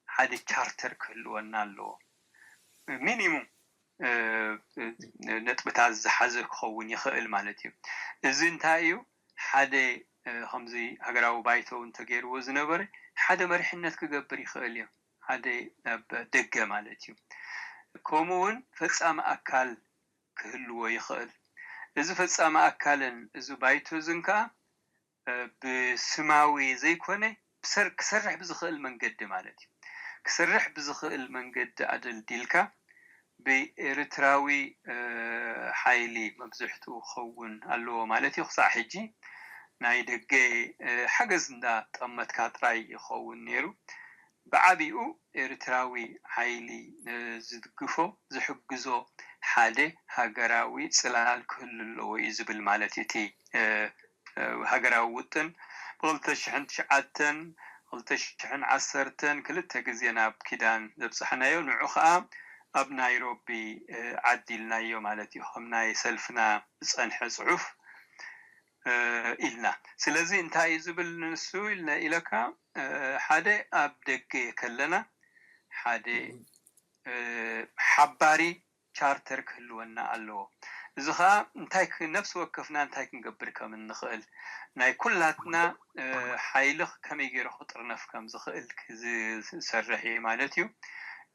ሓደ ቻርተር ክህልወና ኣለዎ። ሚኒሙም ነጥብታት ዝሓዘ ክኸውን ይኽእል ማለት እዩ። እዚ እንታይ እዩ? ሓደ ከምዚ ሃገራዊ ባይቶ እውን ተገይርዎ ዝነበረ ሓደ መሪሕነት ክገብር ይኽእል እዩ። ሓደ ኣብ ደገ ማለት እዩ። ከምኡ እውን ፈፃሚ ኣካል ክህልዎ ይኽእል። እዚ ፈፃሚ ኣካልን እዚ ባይቶ እዝን ከዓ ብስማዊ ዘይኮነ ክሰርሕ ብዝኽእል መንገዲ ማለት እዩ። ክሰርሕ ብዝኽእል መንገዲ ኣደልዲልካ ብኤርትራዊ ሓይሊ መብዝሕትኡ ክኸውን ኣለዎ ማለት እዩ። ክሳዕ ሕጂ ናይ ደገ ሓገዝ እንዳጠመትካ ጥራይ ይኸውን ነይሩ። ብዓቢኡ ኤርትራዊ ሓይሊ ዝድግፎ ዝሕግዞ ሓደ ሃገራዊ ፅላል ክህሉ ኣለዎ እዩ ዝብል ማለት እዩ። እቲ ሃገራዊ ውጥን ብክልተ ሽሕን ትሽዓተን ክልተ ሽሕን ዓሰርተን ክልተ ግዜ ናብ ኪዳን ዘብፃሕናዮ ንዑ ከዓ ኣብ ናይሮቢ ዓዲልናዮ ማለት እዩ። ከም ናይ ሰልፍና ዝፀንሐ ፅሑፍ ኢልና። ስለዚ እንታይ እዩ ዝብል ንሱ ኢለካ ሓደ ኣብ ደገ ከለና ሓደ ሓባሪ ቻርተር ክህልወና ኣለዎ። እዚ ከዓ እንታይ ነፍሲ ወከፍና እንታይ ክንገብር ከም እንኽእል ናይ ኩላትና ሓይሊ ከመይ ገይሩ ክጥርነፍ ከም ዝኽእል ዝሰርሕ እዩ ማለት እዩ።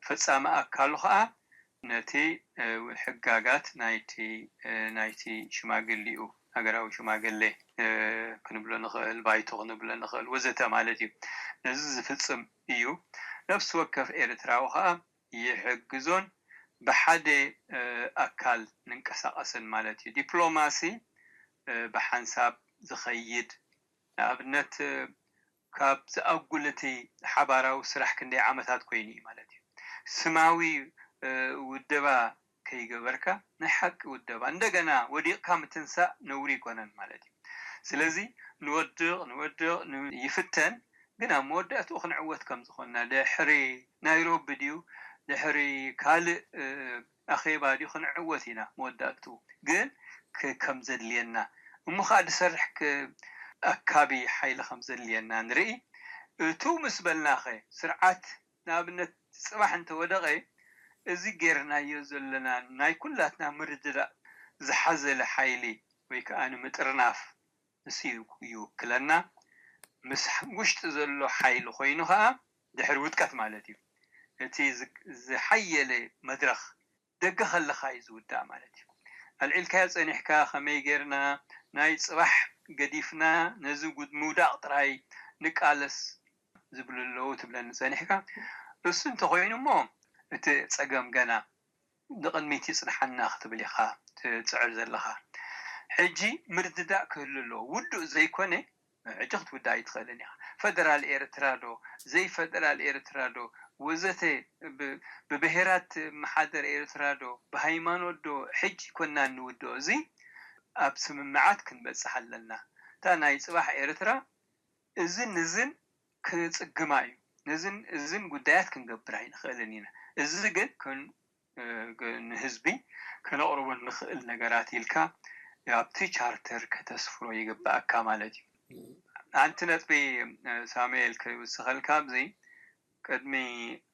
ፈፃሚ ኣካሉ ከዓ ነቲ ሕጋጋት ናይቲ ናይቲ ሽማግሌኡ ሃገራዊ ሽማግሌ ክንብሎ ንኽእል፣ ባይቶ ክንብሎ ንኽእል ወዘተ ማለት እዩ። ነዚ ዝፍፅም እዩ። ነፍሲ ወከፍ ኤርትራዊ ከዓ ይሕግዞን ብሓደ ኣካል ንንቀሳቐስን ማለት እዩ። ዲፕሎማሲ ብሓንሳብ ዝኸይድ ንኣብነት ካብ ዝኣጉል እቲ ሓባራዊ ስራሕ ክንደይ ዓመታት ኮይኑ እዩ ማለት እዩ። ስማዊ ውደባ ከይገበርካ ናይ ሓቂ ውደባ እንደገና ወዲቕካ ምትንሳእ ነውሪ ይኮነን ማለት እዩ። ስለዚ ንወድቕ ንወድቕ ይፍተን፣ ግን ኣብ መወዳእትኡ ክንዕወት ከም ዝኾንና ድሕሪ ናይሮቢ ድዩ ድሕሪ ካልእ ኣኼባ ድዩ ክንዕወት ኢና። መወዳእትኡ ግን ከም ዘድልየና እሞ ከዓ ድሰርሕ ኣካቢ ሓይሊ ከም ዘድልየና ንርኢ። እቱ ምስ በልናኸ ስርዓት ንኣብነት ፅባሕ እንተወደቐ እዚ ጌርናዮ ዘለና ናይ ኩላትና ምርድዳእ ዝሓዘለ ሓይሊ ወይ ከዓ ንምጥርናፍ ንሱ ይውክለና። ምስ ውሽጢ ዘሎ ሓይሊ ኮይኑ ከዓ ድሕሪ ውድቀት ማለት እዩ። እቲ ዝሓየለ መድረኽ ደገ ከለኻ እዩ ዝውዳእ ማለት እዩ። ኣልዒልካዮ ፀኒሕካ ከመይ ጌርና ናይ ፅባሕ ገዲፍና ነዚ ምውዳቕ ጥራይ ንቃለስ ዝብሉ ኣለዉ ትብለኒ ፀኒሕካ። እሱ እንተኾይኑ እሞ እቲ ፀገም ገና ንቕድሚት ይፅንሓና ክትብል ኢኻ ትፅዕር ዘለኻ። ሕጂ ምርድዳእ ክህሉ ኣለዎ። ውዱእ ዘይኮነ ሕጂ ክትውዳእ ኣይትኽእልን ኢኻ። ፈደራል ኤርትራ ዶ ዘይፈደራል ኤርትራ ዶ ወዘተ ብብሄራት መሓደር ኤርትራ ዶ ብሃይማኖት ዶ ሕጂ ኮና እንውድኦ እዚ ኣብ ስምምዓት ክንበፅሕ ኣለና። እታ ናይ ፅባሕ ኤርትራ እዝን ንዝን ክፅግማ እዩ። ነዝን እዝን ጉዳያት ክንገብር ኣይንኽእልን ኢና። እዚ ግን ንህዝቢ ከነቕርቦ ንኽእል ነገራት ኢልካ ኣብቲ ቻርተር ከተስፍሮ ይግባኣካ ማለት እዩ። ኣንቲ ነጥቢ ሳሙኤል ክውስኸልካ ኣብዚ ቅድሚ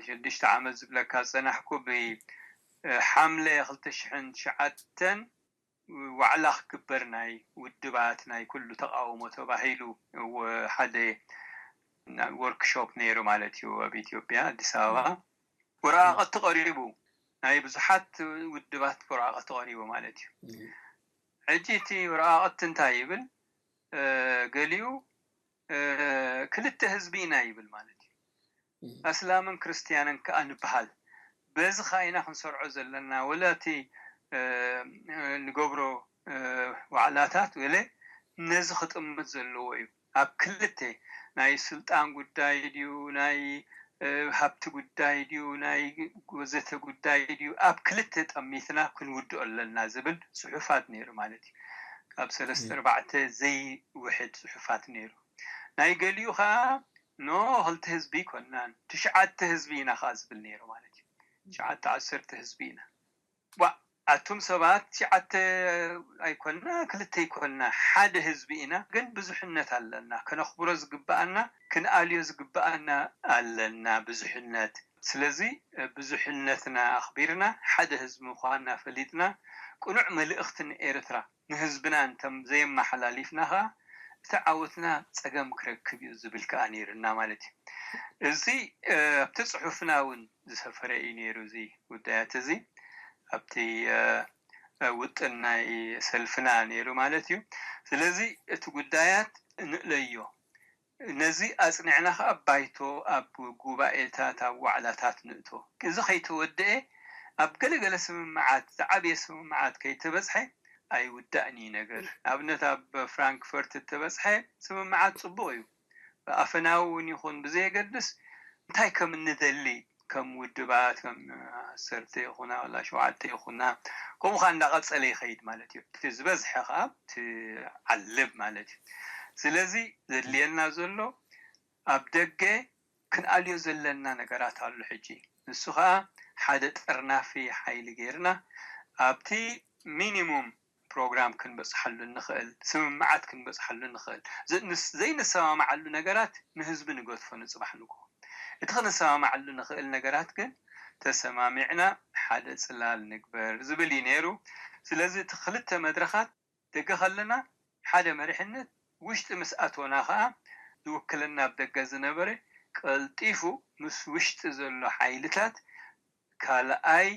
ሽዱሽተ ዓመት ዝብለካ ዝፀናሕኩ ብሓምለ ክልተ ሽሕን ትሽዓተን ዋዕላ ክግበር ናይ ውድባት ናይ ኩሉ ተቃውሞ ተባሂሉ ሓደ ወርክሾፕ ነይሩ ማለት እዩ ኣብ ኢትዮጵያ ኣዲስ ኣበባ። ወረቃቀቲ ቀሪቡ ናይ ብዙሓት ውድባት ወረቃቀቲ ቀሪቡ ማለት እዩ። ሕጂ እቲ ወረቃቀቲ እንታይ ይብል? ገሊኡ ክልተ ህዝቢ ኢና ይብል ማለት እዩ። ኣስላምን ክርስትያንን ከዓ ንበሃል። በዚ ከዓ ኢና ክንሰርዖ ዘለና። ወላ እቲ ንገብሮ ዋዕላታት ገለ ነዚ ክጥምት ዘለዎ እዩ። ኣብ ክልተ ናይ ስልጣን ጉዳይ ድዩ፣ ናይ ሃብቲ ጉዳይ ድዩ፣ ናይ ወዘተ ጉዳይ ድዩ፣ ኣብ ክልተ ጠሚትና ክንውድኦ ኣለና ዝብል ፅሑፋት ነይሩ ማለት እዩ። ካብ ሰለስተ ኣርባዕተ ዘይውሕድ ፅሑፋት ነይሩ። ናይ ገሊኡ ከዓ ኖ ክልተ ህዝቢ ይኮናን ትሽዓተ ህዝቢ ኢና ከዓ ዝብል ነይሩ ማለት እዩ። ትሽዓተ ዓሰርተ ህዝቢ ኢና። ዋ ኣቱም ሰባት ትሽዓተ ኣይኮና ክልተ ኣይኮና ሓደ ህዝቢ ኢና፣ ግን ብዙሕነት ኣለና። ከነኽብሮ ዝግብኣና ክንኣልዮ ዝግብኣና ኣለና ብዙሕነት። ስለዚ ብዙሕነትና ኣኽቢርና ሓደ ህዝቢ ምዃንና ፈሊጥና ቅኑዕ መልእኽቲ ንኤርትራ ንህዝብና እንተም ዘየመሓላሊፍና ኸዓ እቲ ዓወትና ፀገም ክረክብ እዩ ዝብል ከዓ ነይርና ማለት እዩ። እዚ ኣብቲ ፅሑፍና እውን ዝሰፈረ እዩ ነይሩ እዚ ጉዳያት እዚ ኣብቲ ውጥን ናይ ሰልፍና ነይሩ ማለት እዩ። ስለዚ እቲ ጉዳያት ንእለዮ ነዚ ኣፅኒዕና ከዓ ባይቶ ኣብ ጉባኤታት ኣብ ዋዕላታት ንእቶ። እዚ ከይተወደአ ኣብ ገለገለ ስምምዓት ዝዓብየ ስምምዓት ከይተበፅሐ ኣይውዳእን እዩ ነገር። ኣብነት ኣብ ፍራንክፈርት እተበፅሐ ስምምዓት ፅቡቅ እዩ። ኣፈናዊ እውን ይኹን ብዘየገድስ እንታይ ከም እንደሊ ከም ውድባት ከም ዓሰርተ ይኹና ወላ ሸውዓተ ይኹና ከምኡ ከዓ እንዳቐፀለ ይኸይድ ማለት እዩ። እቲ ዝበዝሐ ከዓ ትዓልብ ማለት እዩ። ስለዚ ዘድልየና ዘሎ ኣብ ደገ ክንኣልዮ ዘለና ነገራት ኣሎ። ሕጂ ንሱ ከዓ ሓደ ጠርናፊ ሓይሊ ገይርና ኣብቲ ሚኒሙም ፕሮግራም ክንበፅሓሉ እንኽእል ስምምዓት ክንበፅሓሉ እንኽእል ዘይንሰማማዓሉ ነገራት ንህዝቢ ንገድፎ ንፅባሕ ንግሆ። እቲ ክንሰማማዓሉ ንኽእል ነገራት ግን ተሰማሚዕና ሓደ ፅላል ንግበር ዝብል እዩ ነይሩ። ስለዚ እቲ ክልተ መድረኻት ደገ ከለና ሓደ መሪሕነት ውሽጢ ምስ ኣቶና ከዓ ዝውክለና ኣብ ደገ ዝነበረ ቀልጢፉ ምስ ውሽጢ ዘሎ ሓይልታት ካልኣይ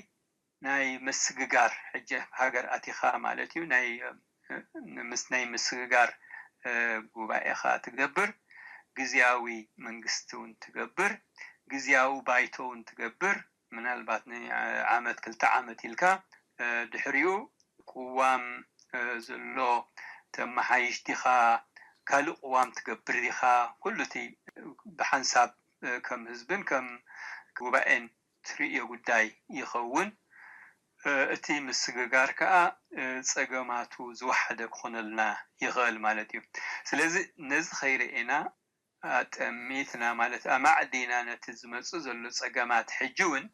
ናይ ምስግጋር ሕጂ ሃገር ኣቲኻ ማለት እዩ ናይ ምስ ናይ ምስግጋር ጉባኤኻ ትገብር፣ ግዝያዊ መንግስቲ እውን ትገብር፣ ግዝያዊ ባይቶ እውን ትገብር። ምናልባት ንዓመት ክልተ ዓመት ኢልካ ድሕሪኡ ቅዋም ዘሎ ተመሓይሽ ዲኻ ካልእ ቅዋም ትገብር ዲኻ ኩሉ እቲ ብሓንሳብ ከም ህዝብን ከም ጉባኤን ትርእዮ ጉዳይ ይኸውን። እቲ ምስግጋር ከዓ ፀገማቱ ዝወሓደ ክኾነልና ይኽእል ማለት እዩ። ስለዚ ነዚ ከይረኤና ኣጠሚትና ማለት ኣማዕዲና ነቲ ዝመፅእ ዘሎ ፀገማት ሕጂ እውን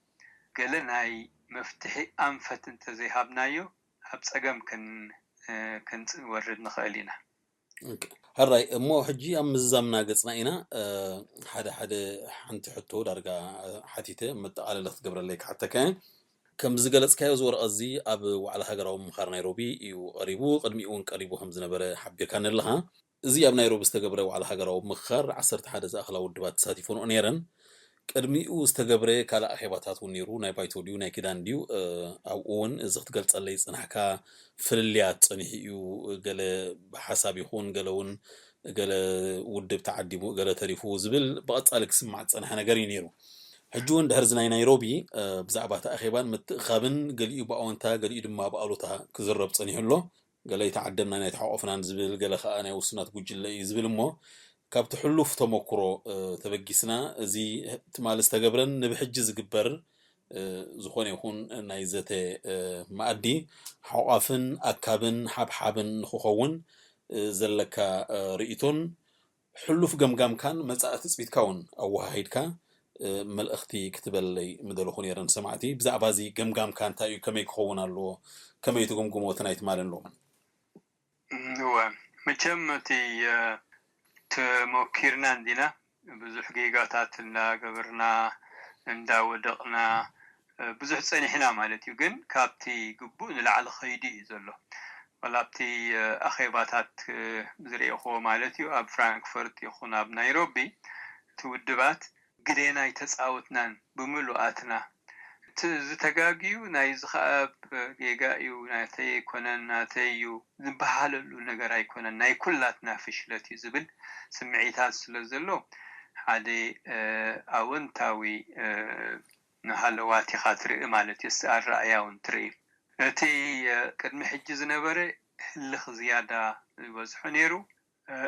ገለ ናይ መፍትሒ ኣንፈት እንተዘይሃብናዮ ኣብ ፀገም ክንወርድ ንኽእል ኢና። ሕራይ እሞ ሕጂ ኣብ ምዝዛምና ገፅና ኢና። ሓደ ሓደ ሓንቲ ሕቶ ዳርጋ ሓቲተ መጠቓለለ ክትገብረለይ ክሓተካ። ከም ዝገለፅካዮ እዚ ወረቐት እዚ ኣብ ዋዕላ ሃገራዊ ምምኻር ናይሮቢ እዩ ቀሪቡ። ቅድሚኡ እውን ቀሪቡ ከም ዝነበረ ሓቢርካኒ ኣለኻ። እዚ ኣብ ናይሮቢ ዝተገብረ ዋዕላ ሃገራዊ ምምኻር ዓሰርተ ሓደ ዝኣኽላ ውድባት ተሳቲፈንኦ ነይረን። ቅድሚኡ ዝተገብረ ካልእ ኣኼባታት እውን ነይሩ። ናይ ባይቶ ድዩ ናይ ኪዳን ድዩ ኣብኡ እውን እዚ ክትገልፀለይ ዝፅናሕካ ፍልልያት ፀኒሑ እዩ። ገለ ብሓሳብ ይኹን ገለ እውን ገለ ውድብ ተዓዲሙ ገለ ተሪፉ ዝብል ብቐፃሊ ክስማዕ ዝፀንሐ ነገር እዩ ነይሩ። ሕጂ እውን ድሕሪ እዚ ናይ ናይሮቢ ብዛዕባ እቲ ኣኼባን ምትእኻብን ገሊኡ ብኣወንታ ገሊኡ ድማ ብኣሉታ ክዝረብ ፀኒሑ ኣሎ። ገለ ኣይተዓደምናን ኣይተሓቆፍናን ዝብል፣ ገለ ከዓ ናይ ውሱናት ጉጅለ እዩ ዝብል እሞ ካብቲ ሕሉፍ ተመኩሮ ተበጊስና እዚ ትማሊ ዝተገብረን ንብሕጂ ዝግበር ዝኾነ ይኹን ናይ ዘተ መኣዲ ሓቋፍን ኣካብን ሓብሓብን ንክኸውን ዘለካ ርእይቶን ሕሉፍ ገምጋምካን መጻኢ ትጽቢትካ እውን ኣወሃሂድካ መልእኽቲ ክትበለይ ምደለኹ ነይረ ንሰማዕቲ። ብዛዕባ እዚ ገምጋምካ እንታይ እዩ? ከመይ ክኸውን ኣለዎ? ከመይ ትግምግሞ እቲ ናይ ትማልን ሎምን? እወ፣ መቸም እቲ ተሞኪርና እንዲና ብዙሕ ጌጋታት እንዳገበርና እንዳወደቕና ብዙሕ ጸኒሕና ማለት እዩ። ግን ካብቲ ግቡእ ንላዕሊ ኸይዱ እዩ ዘሎ። ዋላ ኣብቲ ኣኼባታት ዝርእኹዎ ማለት እዩ ኣብ ፍራንክፈርት ይኹን ኣብ ናይሮቢ እቲ ውድባት ግዴና ኣይተጻወትናን ብምሉኣትና። እቲ ዝተጋግዩ ናይዚ ኸኣ ጌጋ እዩ ናተይ ኣይኮነን ናተይ እዩ ዝበሃለሉ ነገር ኣይኮነን ናይ ኩላትና ፍሽለት እዩ ዝብል ስምዒታት ስለ ዘሎ ሓደ ኣወንታዊ ንሃለዋት ኢኻ ትርኢ ማለት እዩ። ኣረኣእያ እውን ትርኢ። እቲ ቅድሚ ሕጂ ዝነበረ ህልኽ ዝያዳ ይበዝሖ ነይሩ።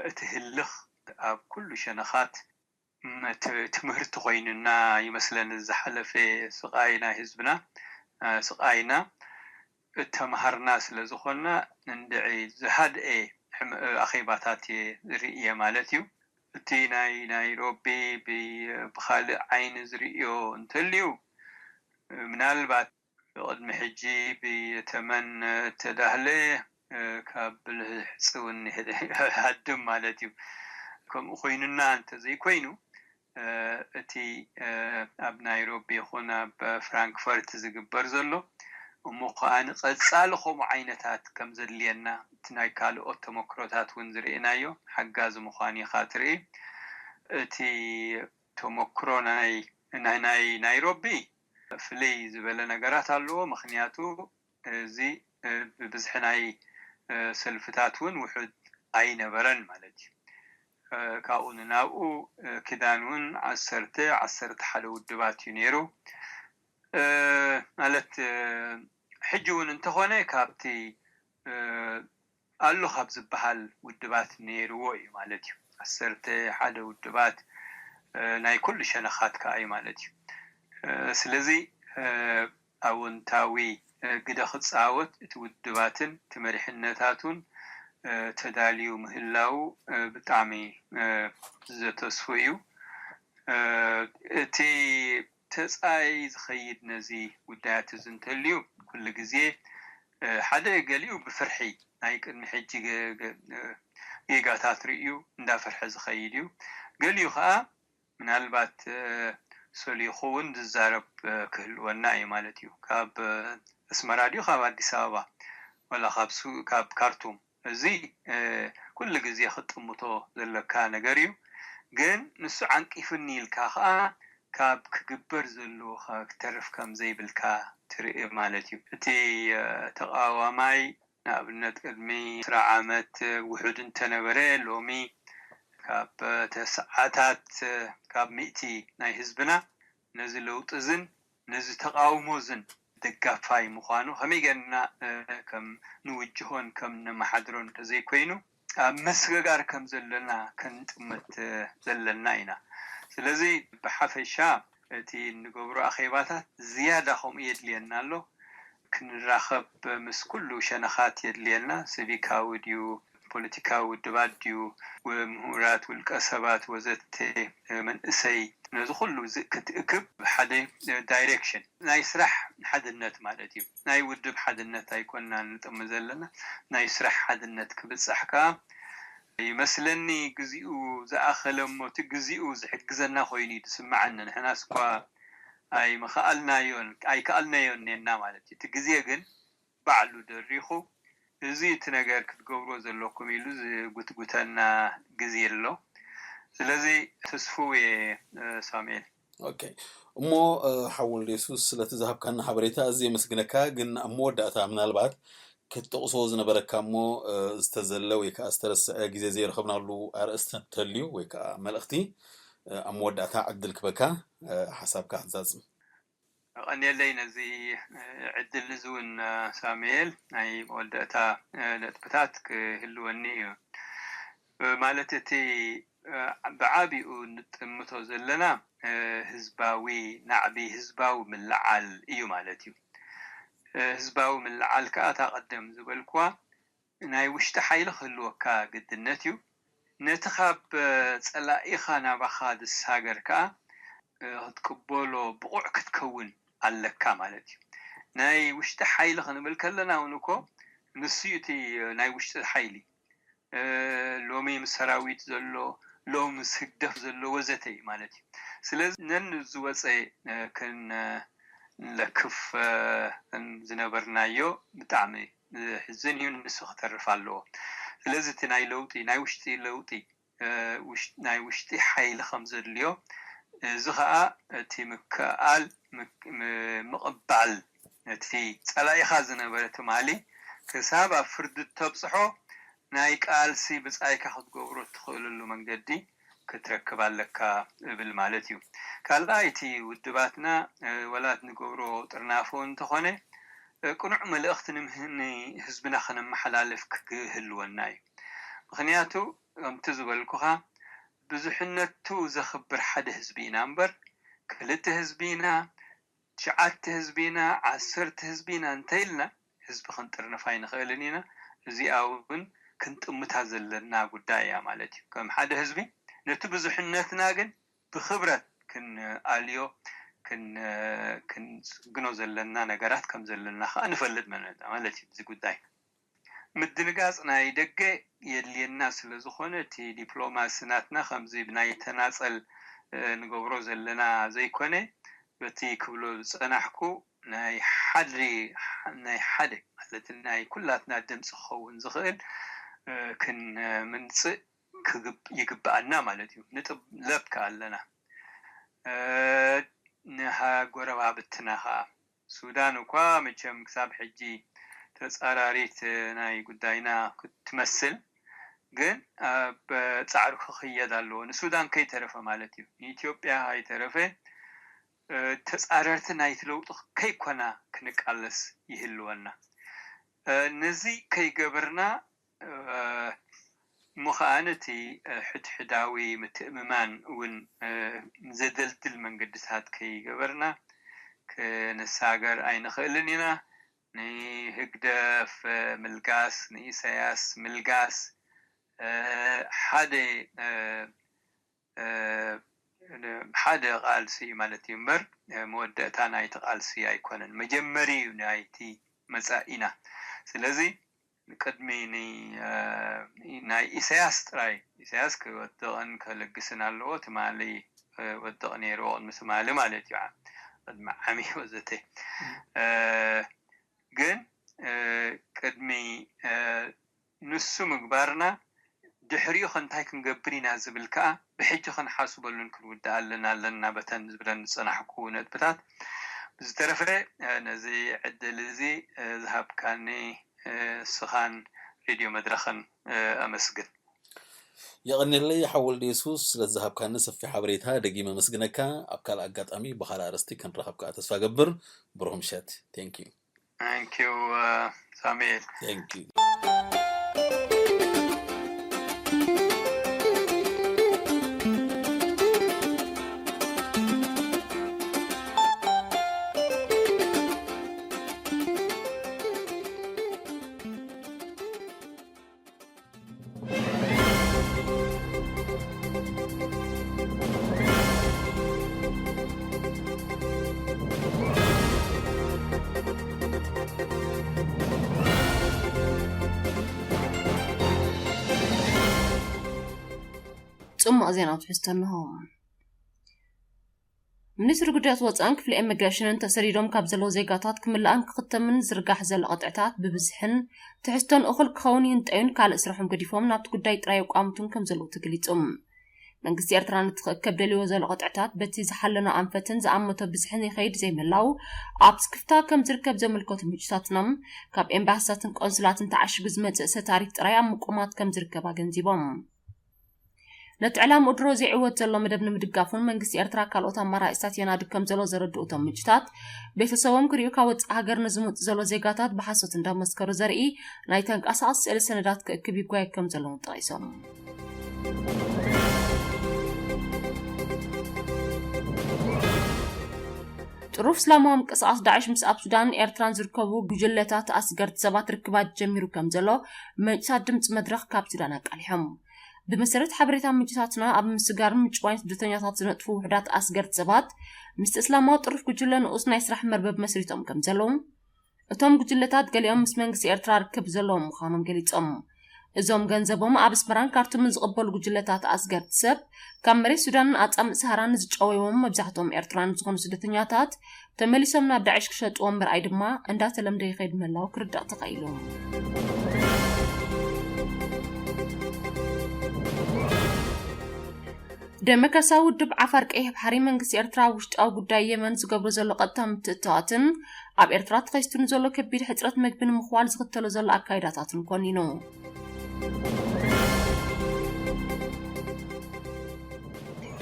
እቲ ህልኽ ኣብ ኩሉ ሸነኻት እቲ ትምህርቲ ኮይኑና ይመስለኒ። ዝሓለፈ ስቓይ ናይ ህዝብና፣ ስቓይና እተምሃርና ስለ ዝኾንና፣ እንድዒ ዝሃድኤ ኣኼባታት እየ ዝርእየ ማለት እዩ። እቲ ናይ ናይሮቢ ብኻልእ ዓይኒ ዝርእዮ እንተልዩ፣ ምናልባት ብቕድሚ ሕጂ ብየተመን እተዳህለ ካብ ብልሒ ሕጽ እውን ይሃድም ማለት እዩ። ከምኡ ኮይኑና እንተዘይኮይኑ፣ እቲ ኣብ ናይሮቢ ይኹን ኣብ ፍራንክፈርት ዝግበር ዘሎ፣ እሞ ከኣ ንቐጻሊ ከምኡ ዓይነታት ከም ዘድልየና፣ እቲ ናይ ካልኦት ተመክሮታት እውን ዝርእናዮ ሓጋዚ ምዃኑ ኢኻ ትርኢ። እቲ ተመክሮ ናይ ናይ ናይ ናይሮቢ ፍልይ ዝበለ ነገራት ኣለዎ። ምኽንያቱ እዚ ብብዝሒ ናይ ሰልፍታት እውን ውሑድ ኣይነበረን ማለት እዩ። ካብኡ ንናብኡ ክዳን እውን ዓሰርተ ዓሰርተ ሓደ ውድባት እዩ ነይሩ። ማለት ሕጂ እውን እንተኾነ ካብቲ ኣሎ ካብ ዝበሃል ውድባት ነይርዎ እዩ ማለት እዩ። ዓሰርተ ሓደ ውድባት ናይ ኩሉ ሸነኻት ከኣ እዩ ማለት እዩ። ስለዚ ኣወንታዊ ግደ ክጻወት እቲ ውድባትን እቲ መሪሕነታቱን ተዳልዩ ምህላው ብጣዕሚ ዘተስፉ እዩ። እቲ ተጻይ ዝኸይድ ነዚ ጉዳያት እዚ እንተልዩ፣ ኩሉ ግዜ ሓደ ገሊኡ ብፍርሒ ናይ ቅድሚ ሕጂ ጌጋታት ርእዩ እንዳፈርሐ ዝኸይድ እዩ። ገሊኡ ከዓ ምናልባት ሰሊኹ እውን ዝዛረብ ክህልወና እዩ ማለት እዩ። ካብ ኣስመራ ድዩ ካብ ኣዲስ ኣበባ፣ ወላ ካብ ካርቱም፣ እዚ ኩሉ ግዜ ክትጥምቶ ዘለካ ነገር እዩ። ግን ንሱ ዓንቂፍኒ ኢልካ ከዓ ካብ ክግበር ዘለዎ ክትተርፍ ከም ዘይብልካ ትርኢ ማለት እዩ። እቲ ተቃዋማይ ንኣብነት ቅድሚ ዕስራ ዓመት ውሑድ እንተነበረ፣ ሎሚ ካብ ተስዓታት ካብ ሚእቲ ናይ ህዝብና ነዚ ለውጢ እዝን ነዚ ተቃውሞ እዝን ደጋፋይ ምዃኑ ከመይ ገርና ከም ንውጅሆን ከም ነመሓድሮን እንተዘይኮይኑ ኣብ መስገጋር ከም ዘለና ክንጥምት ዘለና ኢና። ስለዚ ብሓፈሻ እቲ እንገብሮ ኣኼባታት ዝያዳ ከምኡ የድልየና ኣሎ። ክንራኸብ ምስ ኩሉ ሸነኻት የድልየና። ሲቪካዊ ድዩ፣ ፖለቲካዊ ውድባት ድዩ፣ ምሁራት፣ ውልቀ ሰባት ወዘተ፣ መንእሰይ፣ ነዚ ኩሉ ክትእክብ ሓደ ዳይሬክሽን ናይ ስራሕ ሓድነት ማለት እዩ። ናይ ውድብ ሓድነት ኣይኮንና ንጥም ዘለና፣ ናይ ስራሕ ሓድነት ክብጻሕ ከኣ ይመስለኒ። ግዚኡ ዝኣኸለ እሞ እቲ ግዚኡ ዝሕግዘና ኮይኑ እዩ ዝስምዓኒ። ንሕናስ እኳ ኣይምኸኣልናዮን ኣይከኣልናዮን ኔና ማለት እዩ። እቲ ግዜ ግን ባዕሉ ደሪኹ፣ እዚ እቲ ነገር ክትገብርዎ ዘለኩም ኢሉ ዝጉትጉተና ግዜ ኣሎ። ስለዚ ተስፍው እየ ሳሙኤል። ኦኬ። እሞ ሓው ወልደየሱስ ስለቲ ዝሃብካና ሓበሬታ ኣዝየ የመስግነካ። ግን ኣብ መወዳእታ ምናልባት ክትጠቕሶ ዝነበረካ እሞ ዝተዘለ ወይ ከዓ ዝተረስዐ ግዜ ዘይረኸብናሉ ኣርእስቲ እንተልዩ ወይ ከዓ መልእኽቲ ኣብ መወዳእታ ዕድል ክበካ ሓሳብካ ክትዛዝም። ቀንየለይ ነዚ ዕድል እዚ እውን ሳሙኤል፣ ናይ መወዳእታ ነጥብታት ክህልወኒ እዩ። ማለት እቲ ብዓቢኡ ንጥምቶ ዘለና ህዝባዊ ናዕቢ፣ ህዝባዊ ምልዓል እዩ ማለት እዩ። ህዝባዊ ምልዓል ከዓ እታ ቀደም ዝበልኩዋ ናይ ውሽጢ ሓይሊ ክህልወካ ግድነት እዩ። ነቲ ካብ ጸላኢኻ ናባኻ ዝሳገር ከኣ ክትቅበሎ ብቑዕ ክትከውን ኣለካ ማለት እዩ። ናይ ውሽጢ ሓይሊ ክንብል ከለና እውን እኮ ንሱ እዩ እቲ ናይ ውሽጢ ሓይሊ። ሎሚ ምስ ሰራዊት ዘሎ፣ ሎሚ ምስ ህግደፍ ዘሎ ወዘተ እዩ ማለት እዩ። ስለዚ ነን ዝወፀ ክንለክፍ ዝነበርናዮ ብጣዕሚ ዝሕዝን እዩ። ንሱ ክተርፍ ኣለዎ። ስለዚ እቲ ናይ ለውጢ፣ ናይ ውሽጢ ለውጢ፣ ናይ ውሽጢ ሓይሊ ከም ዘድልዮ፣ እዚ ከዓ እቲ ምክኣል፣ ምቅባል፣ ነቲ ፀላኢኻ ዝነበረ ትማሊ ክሳብ ኣብ ፍርዲ ተብፅሖ ናይ ቃልሲ ብፃይካ ክትገብሮ እትኽእለሉ መንገዲ ክትረክብ ኣለካ እብል ማለት እዩ። ካልኣይ እቲ ውድባትና ወላት ንገብሮ ጥርናፎ እንተኾነ ቅኑዕ መልእኽቲ ንህዝብና ከነመሓላልፍ ክህልወና እዩ። ምኽንያቱ ከምቲ ዝበልኩኻ፣ ብዙሕነቱ ዘኽብር ሓደ ህዝቢ ኢና እምበር፣ ክልተ ህዝቢ ኢና፣ ትሽዓተ ህዝቢ ኢና፣ ዓሰርተ ህዝቢ ኢና እንተኢልና፣ ህዝቢ ክንጥርንፍ ኣይንኽእልን ኢና። እዚኣ እውን ክንጥምታ ዘለና ጉዳይ እያ ማለት እዩ። ከም ሓደ ህዝቢ ነቲ ብዙሕነትና ግን ብኽብረት ክንኣልዮ፣ ክንስግኖ ዘለና ነገራት ከም ዘለና ከዓ ንፈልጥ ማለት እዩ። እዚ ጉዳይ ምድንጋፅ ናይ ደገ የድልየና ስለ ዝኾነ፣ እቲ ዲፕሎማሲ ናትና ከምዚ ብናይ ተናፀል ንገብሮ ዘለና ዘይኮነ፣ በቲ ክብሎ ዝፀናሕኩ ናይ ሓደ ናይ ሓደ ማለት ናይ ኩላትና ድምፂ ክኸውን ዝኽእል ክንምንፅእ ይግብኣና ማለት እዩ። ንጥለብ ከ ኣለና። ንሃጎረባብትና ከዓ፣ ሱዳን እኳ መቸም ክሳብ ሕጂ ተፃራሪት ናይ ጉዳይና ክትመስል፣ ግን ኣብ ፃዕሪ ክኽየድ ኣለዎ። ንሱዳን ከይተረፈ ማለት እዩ፣ ንኢትዮጵያ ከይተረፈ፣ ተፃረርቲ ናይቲ ለውጢ ከይኮና ክንቃለስ ይህልወና። ነዚ ከይገበርና፣ እሞ ከኣ ነቲ ሕድሕዳዊ ምትእምማን እውን ዘደልድል መንገድታት ከይገበርና ክንሳገር ኣይንኽእልን ኢና። ንህግደፍ ምልጋስ፣ ንኢሳያስ ምልጋስ ሓደ ሓደ ቃልሲ ማለት እዩ እምበር፣ መወዳእታ ናይቲ ቃልሲ ኣይኮነን፣ መጀመሪ እዩ ናይቲ መጻኢና። ስለዚ ቅድሚ ናይ ኢሳያስ ጥራይ፣ ኢሳያስ ክወድቕን ከለግስን ኣለዎ። ትማሊ ወድቕ ነይርዎ፣ ቅድሚ ትማሊ ማለት እዩ፣ ቅድሚ ዓሚ ወዘተ። ግን ቅድሚ ንሱ ምግባርና ድሕሪኡ ከ እንታይ ክንገብር ኢና ዝብል ከኣ ብሕጂ ክንሓስበሉን ክንውድኣለን ኣለና በተን ዝብለን ዝጸናሕኩ ነጥብታት። ብዝተረፈ ነዚ ዕድል እዚ ዝሃብካኒ ንስኻን ሬድዮ መድረኽን ኣመስግን። የቐንየለይ ሓወልደ የሱስ ስለ ዝሃብካኒ ሰፊሕ ሓበሬታ ደጊመ ኣመስግነካ። ኣብ ካልእ ኣጋጣሚ ብኻልእ ኣርእስቲ ክንራኸብ ከኣ ተስፋ ገብር። ብሩኽ ምሸት። Thank you። Thank you, uh, Samir. Thank you. ጽማቕ ዜና ትሕዝቶ እንሆ። ሚኒስትሪ ጉዳያት ወፃእን ክፍሊ ኢሚግሬሽንን ተሰዲዶም ካብ ዘለዉ ዜጋታት ክምልኣን ክኽተምን ዝርጋሕ ዘሎ ቅጥዕታት ብብዝሕን ትሕዝቶን እኹል ክኸውን ይንጠዩን ካልእ ስርሖም ገዲፎም ናብቲ ጉዳይ ጥራይ ኣቋምቱን ከም ዘለዉ ተገሊጹ። መንግስቲ ኤርትራ ነቲ ክእከብ ደልይዎ ዘሎ ቅጥዕታት በቲ ዝሓለኖ ኣንፈትን ዝኣመቶ ብዝሕን ይኸይድ ዘይምህላው ኣብ ስክፍታ ከም ዝርከብ ዘመልከቱ ምንጭታትና ካብ ኤምባሲታትን ቆንስላትን ተዓሽጉ ዝመጽእ ሰታሪት ጥራይ ኣብ ምቁማት ከም ዝርከብ ኣገንዚቦም። ነቲ ዕላምኡ ድሮ ዘይዕወት ዘሎ መደብ ንምድጋፍ እውን መንግስቲ ኤርትራ ካልኦት ኣማራፅታት የናድግ ከም ዘሎ ዘረድኡ እቶም ምንጭታት፣ ቤተሰቦም ክሪኡ ካብ ወፃኢ ሃገር ንዝመፁ ዘሎ ዜጋታት ብሓሶት እንዳመስከሩ ዘርኢ ናይ ተንቀሳቐሲ ስእሊ ሰነዳት ክእክብ ይጓየ ከም ዘሎ እውን ጠቒሶም። ጥሩፍ እስላማዊ ምንቅስቓስ ዳዕሽ ምስ ኣብ ሱዳን ኤርትራን ዝርከቡ ጉጅለታት ኣስገርቲ ሰባት ርክባት ጀሚሩ ከም ዘሎ ምንጭታት ድምፂ መድረኽ ካብ ሱዳን ኣቃሊሖም። ብመሰረት ሓበሬታ ምንጭታትና ኣብ ምስጋርን ምጭዋይን ስደተኛታት ዝነጥፉ ውሕዳት ኣስገርቲ ሰባት ምስቲ እስላማዊ ጥሩፍ ጉጅለ ንኡስ ናይ ስራሕ መርበብ መስሪቶም ከም ዘለዉ እቶም ጉጅለታት ገሊኦም ምስ መንግስቲ ኤርትራ ርክብ ዘለዎም ምዃኖም ገሊጾም። እዞም ገንዘቦም ኣብ ኣስመራን ካርቱምን ዝቕበሉ ጉጅለታት ኣስገርቲ ሰብ ካብ መሬት ሱዳንን ኣጻምእ ሰሃራን ንዝጨወይዎም መብዛሕትኦም ኤርትራውያን ዝኾኑ ስደተኛታት ተመሊሶም ናብ ዳዕሽ ክሸጥዎም ምርኣይ ድማ እንዳተለምደ ይኸይድ ምህላው ክርዳእ ተኻኢሉ። ደመካሳዊ ውድብ ዓፋር ቀይሕ ባሕሪ መንግስቲ ኤርትራ ኣብ ውሽጣዊ ጉዳይ የመን ዝገብሮ ዘሎ ቀጥታ ምትእትታዋትን ኣብ ኤርትራ ተኸሲቱ ንዘሎ ከቢድ ሕፅረት መግቢ ንምኽዋል ዝኽተሎ ዘሎ ኣካይዳታትን ኮኒኑ።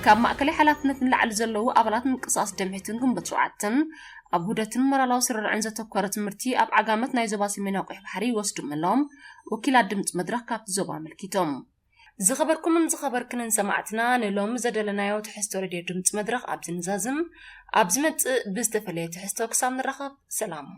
ካብ ማእከላይ ሓላፍነት ንላዕሊ ዘለዉ ኣባላት ምንቅስቃስ ደምሒትን ግንቦት ሸውዓተን ኣብ ውህደትን ሞራላዊ ስርርዕን ዘተኮረ ትምህርቲ ኣብ ዓጋመት ናይ ዞባ ሰሜናዊ ቀይሕ ባሕሪ ይወስዱ ምህላዎም ወኪላት ድምፂ መድረኽ ካብቲ ዞባ ኣመልኪቶም። ዝኸበርኩምን ዝኸበርክንን ሰማዕትና፣ ንሎሚ ዘደለናዮ ትሕዝቶ ሬድዮ ድምፂ መድረኽ ኣብዚ ንዛዝም። ኣብ ዝመጽእ ብዝተፈለየ ትሕዝቶ ክሳብ ንራኸብ፣ ሰላም።